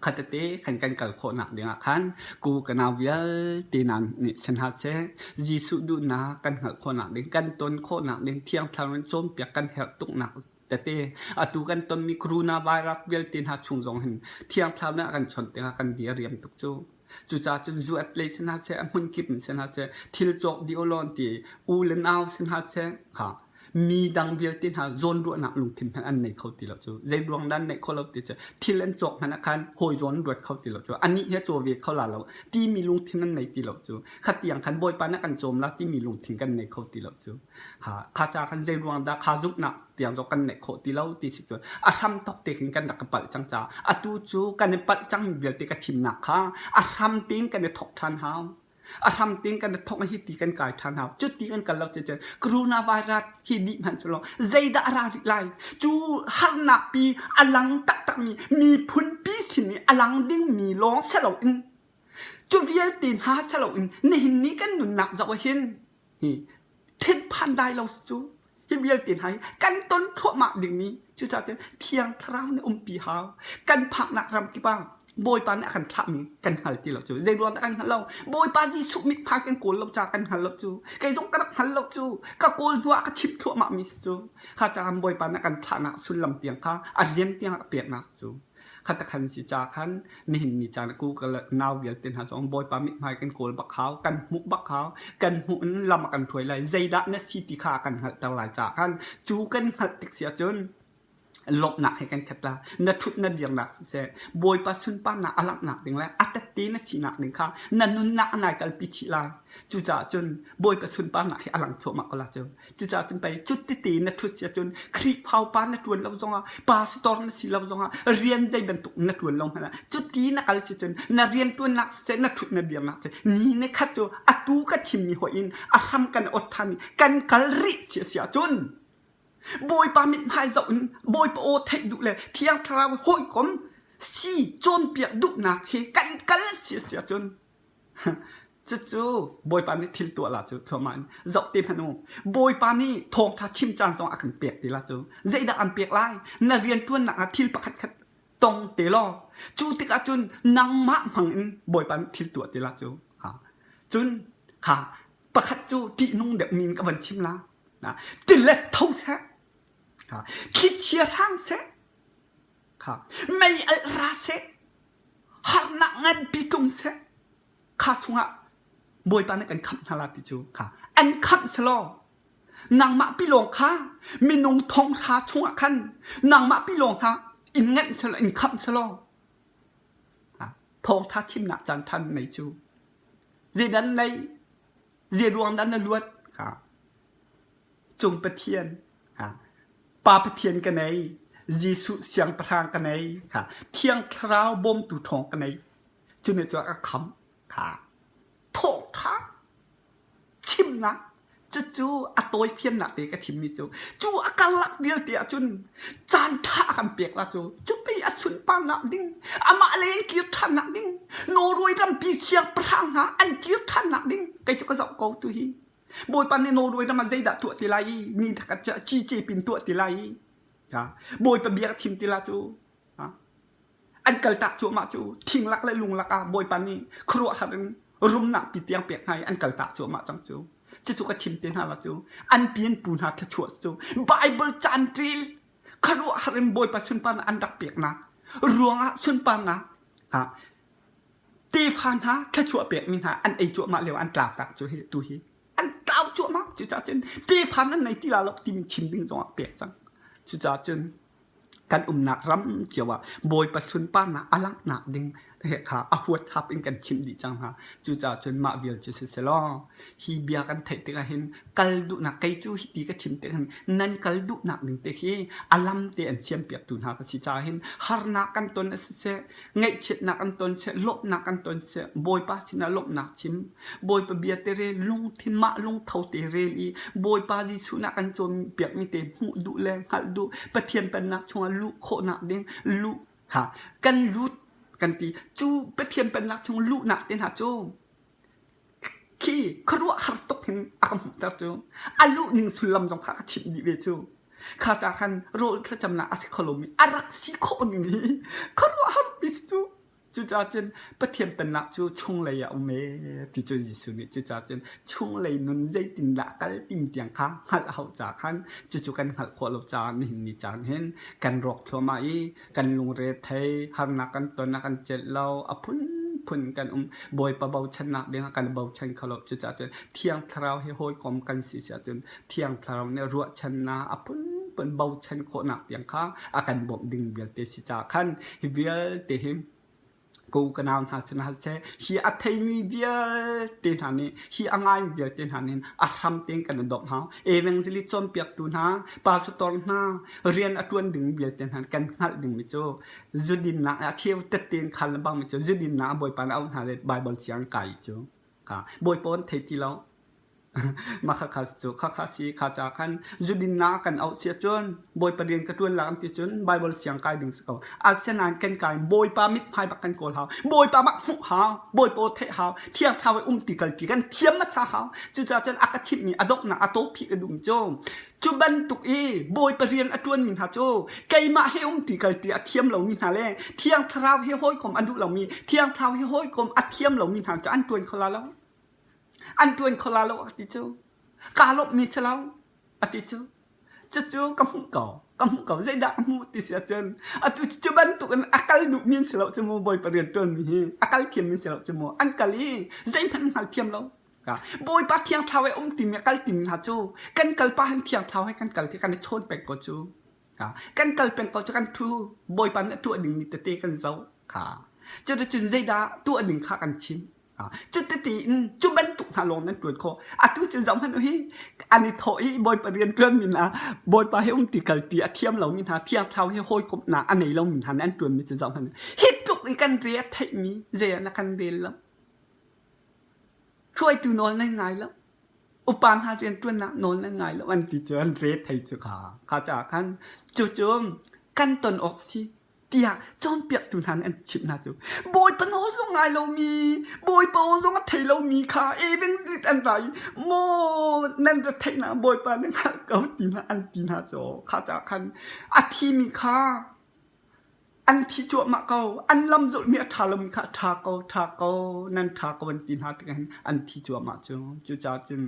S1: khatete khan kan kal khawhnak dingah khan ku ka nau vialte nan nih si hna seh Jesuh duhnak kan hngalh khawhnak ding kan ton khawhnak ding Thiang Thlarau in cawnpiak kan herh tuknak tete atu kan tonmi coronavirus vialte hna chung zong hin Thiang Thlarau nih a kan chawnh tikah kan di a riam tuk cu. Cucaah cun zuat lei si hna seh, a hmun kip in si hna seh, thil cawk dih u law an ti, u le nau si hna seh, kha mi dang vialte hna zawnruahnak lungthin hmanh an nei kho ti lo cu. Zei ruang dah an neih khawh lo ti cu thil an cawk hmanh ah khan hawi zawn an ruat kho ti lo cu. Anih hi a caw ve kho la lo timi lungthin an nei ti lo cu. Kha tiang khan Bawipa nih a kan cawm la timi lungthin kan nei kho ti lo cu. Kha kha ca khan zei ruang dah kha zumhnak tiang zong kan neih khawh ti lo ti si cu a hram tok te khin kan rak i palh cang caah atu cu kan i palh cang vialte ka chimnak kha a hram tein kan i thok ṭhan hau. A hram tein kan i thok hi ti kan kai ṭhan hau. Cu ti kan kal lo cun coronavirus hi dih hmanh cu law zeidah a ra rih lai? Cu harnak pi a lang taktakmi miphun pi sin i a lang dingmi lawng si loin. Cu vialte hna si loin nihin ni kan nunnak zoh ah hin hi thinphan dai lo cu hi vialte hna hi kan ton thluahmah dingmi cucaah cun Thiang Thlarau nih umpi hau. Kan phaknak ram kip ah Bawipa nih a kan thlahmi kan hngal ti lo cu. Zei ruang dah kan hngalh lo? Bawipa Jesuh mithmai kan kawl lo caah kan hngal lo cu. Kei zong ka rak hngal lo cu. Ka kawl hnu ah ka chim thluahmahmi si cu. Kha caah Bawipa nih a kan thlahnak sullam tiang kha a rian tiang a peknak cu. Khatakhan si ca khan nihin ni caan ku ka nau vialte hna zong Bawipa mithmai kan kawl bak hau, kan hmuh bak hau, kan hmuh in lam a kan hruai lai. Zeidah na si ti kha a kan hngalhter lai caah khan cu kan hngalh tik si ahcun lawmhnak he kan khat la. Na ṭhut na dirnak siseh, Bawipa sunparnak a langhnak ding le a tette na sinak ding kha na nunnak nai kalpi chih lai. Cucaah cun Bawipa sunparnak hi a lang thluahmah ko la cu. Cucaah cun pei cuttete na ṭhut si ahcun Khrihfa upa na ṭuan lo zongah pastor na si lo zongah rian zei bantuk na ṭuan lo hmanh ah cuti na kal si cun na rianṭuannak siseh na ṭhut na dirnak siseh ni ni khat cu atu ka chimmi hoih in a hram kan ot ṭhan i kan kal rih si a si ahcun Bawipa mithmai zoh in Bawipa aw theih duh le Thiang Thlarau hawikom si cawnpiak duhnak he kan kal si a si ahcun Cucu Bawipa nih thil tuah la cu thluahmah in zoh te hmanh u. Bawipa nih thawngṭha chim caan zong a kan pek ti la cu. Zeidah an pek lai? Na rianṭuannak ah thil pakhat khat tong te law cu tikah cun nangmah hmang in Bawipa nih thil tuah ti la cu. Ha. Cun kha pakhat cu ṭihnung deuh mi in ka van chim la. Tilet tho seh. Thlichia hrang seh. Kha mei alh ra seh. Harnak nganpi tlung seh. Kha chungah Bawipa nih kan khamh hna la ti cu kha an khamh selaw nangmah pilawng kha minung thonghra chungah khan nangmah pilawng kha in nganh selaw in khamh selaw thawngtha chimnak caan than nei cu zeidan nei zei ruang dah na luat kha cung Pathian ha Pa Pathian ka nei Jesuh siangpahrang ka nei kha Thiang Thlarau bawmtu ṭhawng ka nei cu nih cun a kham kha thawngṭha chimnak cucu a tawifiannak te ka chimmi cu cu a karlak vialte ahcun caan ṭha a kan pek la cu cu pei a sunparnak ding amah lei an kir ṭhannak ding Norway rampi siangpahrang hna an kir ṭhannak ding kei cu ka zoh ko tu hi Bawipa nih Norway ram ah zeidah tuah ti lai i ni thakhat cu cice pin tuah ti lai i Bawipa bia ka chim ti la cu an kaltak cuahmah cu thing lak le lung lak ah Bawipa nih khuaruahhar in rumnak pi tiang pek hna i an kaltak cuahmah cang cu cucu ka chim te hna la cu an pi an pu hna thluachuah cu Bible caan ṭil khuaruahhar in Bawipa sunparnak an rak peknak ruangah sunparnak tefa hna thluachuah pekmi hna an ei cuahmah lio an tlau tak cu hi tu hi an tlau cuahmah cucaah cun tefa nan nei ti la lo timi chim ding zongah pek cang cucaah cun kan umnak ram cio ah Bawipa sunparnak a langhnak ding he kha a huat hap in kan chimh dih cang hna. Cucaah cun mah vial cu si selaw hi bia kan theih tikah hin kal duhnak kei cu hiti ka chim tik hin nan kal duhnak ding te khi a lam te an siampiaktu hna ka si caah hin harnak kan ton a siseh ngaihchiatnak an ton seh lawmhnak an ton seh Bawipa sinah lawmhnak chim Bawipa bia te rel lungthin mah lungtho te rel i Bawipa Jesuh nak kan cawnpiakmi te hmuh duh le hngalh duh Pathian pennak chungah luh khawhnak ding luh kha kan lut kan ti cu Pathian pennak chung luhnak te hna cu khi khuaruahhar tuk hin a ka hmuhter cu a luh ning sullam zong kha ka chimh dih ve cu kha ca khan rawl thlacamnak a si kho lomi a rak si khawh ning hi khuaruahhar ti cu Cucaah cun Pathian Pennak cu chunglei ah um ee ti cu Jesuh nih cucaah cun chunglei nun zeitindah kal timi tiang kha hngalh a hauh caah khan cucu kan hngalh khawh lo caah nihin ni caan hin kan rawk thluahmah i kan lungre thei harnak kan ton a kan celh lo a phunphun kan um Bawipa bochannak ding ah kan i bochan kho lo cucaah cun Thiang Thlarau he hawikom kan si si ahcun Thiang Thlarau nih ruahchannak a phunphun bochan khawhnak tiang kha a kan bawmh ding vialte si caah khan hi vialte hi ko ka nau hna sinah siseh hi a theimi vialte hna nih hi a ngaimi vialte hna nih a hram tein kan i dawmh hau evangelist cawnpiaktu hna pastor hna rian a ṭuan ding vialte hna kan hngalh dingmi cu zudinnak a cheu tette in khal bangmi cu zudinnak a bawipa nih a auh hna le Bible siang kai cu ka bawipa an thei ti lo. Mah khakha cu khakha si kha ca khan zudinnak kan auh si ahcun Bawipa rian ka ṭuan la kan ti cun Baibal siang kai ding si ko. Asinain kan kai Bawipa mithmai bak kan kawl hau. Bawipa bak hmuh hau. Bawipa aw theih hau. Thiang Thlarau i umti kalpi kan thiam hmasa hau. Cucaah cun a ka chimhmi a donghnak a tawphi ka duhmi cu cu bantuk i Bawipa rian a ṭuanmi hna cu keimah he umti kalpi a thiam lomi hna le Thiang Thlarau he hawikom a duh lomi Thiang Thlarau he hawikom a thiam lomi hna cu an ṭuan kho la lo. An ṭuan kho la lo a ti cu. Kaa lawmhmi si lo a ti cu. Cucu ka hmuh ko. Ka hmuh ko. Zeidah ka hmuh ti si ahcun atu cu bantuk in a kal duhmi an si lo cu mu Bawipa rian ṭuanmi hi a kal thiammi si lo cu mu an kal i zeihmanh an hngal thiam lo. Bawipa Thiang Thlarau he um timi a kal timi hna cu kan kal pah hin Thiang Thlarau he kan kal ti kan i chawn peng ko cu. Kan kal peng ko cu kan ṭhu Bawipa nih a tuah dingmi tete kan zoh. Cuticun zeidah tuah ding kha kan chim. Cuti in cu bantuk hna lawng nan ṭuan khawh. Atu cu zoh hmanh u hi an i thawh i Bawipa rian ṭuanmi hna Bawipa he umti kalti a thiam lomi hna Thiang Thlarau he hawikomhnak a nei lomi hna nih an ṭuanmi cu zoh hmanh u. Hi tluk i kan re a theihmi zei ah na kan rel lo. Hruaitu nawl nan ngai lo. Upa hna rianṭuannak nawl nan ngai lo an ti cu an re thei cu kha. Kha caah khan cucu kan ton awk si. tiah cawnpiaktu hna nih an chimh hna cu Bawipa nawl zong ngai lomi Bawipa aw zong a thei lomi kha evangelist an ra i maw nan ra theihnak Bawipa na hngalh ko ti hna an ti hna cu kha caah khan a thimi kha an thi cuahmah ko an lam zulhmi a ṭha lomi kha a ṭha ko ṭha ko nan ṭha ko an ti hna tikah hin an thi cuahmah cu cucaah cun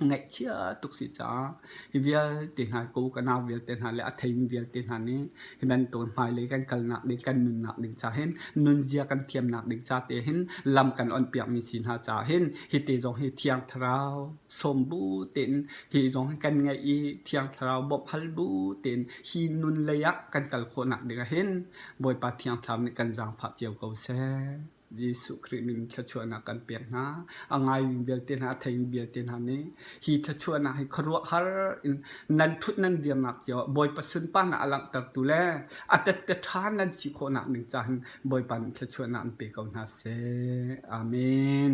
S1: Ngaihchia tuk si caah hi vialte hna ko ka nau vialte hna le a theimi vialte hna nih hi bantuk hmailei kan kalnak ding kan nunnak ding ca hin nunzia kan thiamnak ding ca te hin lam kan onhpiakmi si hna caah hin hi te zong hi Thiang Thlarau sawm bu tein hi zong hi kan ngeih i Thiang Thlarau bawmh hal bu tein hi nun lei ah kan kal khawhnak ding ah hin Bawipa Thiang Thlarau nih kan zaangfah cio ko seh. Jesuh Khrih min thluachuahnak kan pek hna. A ngaimi vialte hna, a theimi vialte hna nih hi thluachuahnak hi khuaruahhar in nan ṭhut nan dirnak cio ah Bawipa sunparnak a langhtertu le a tette ṭha nan si khawhnak ding caah hin Bawipa nih thluachuahnak an pe ko hna seh. Amen.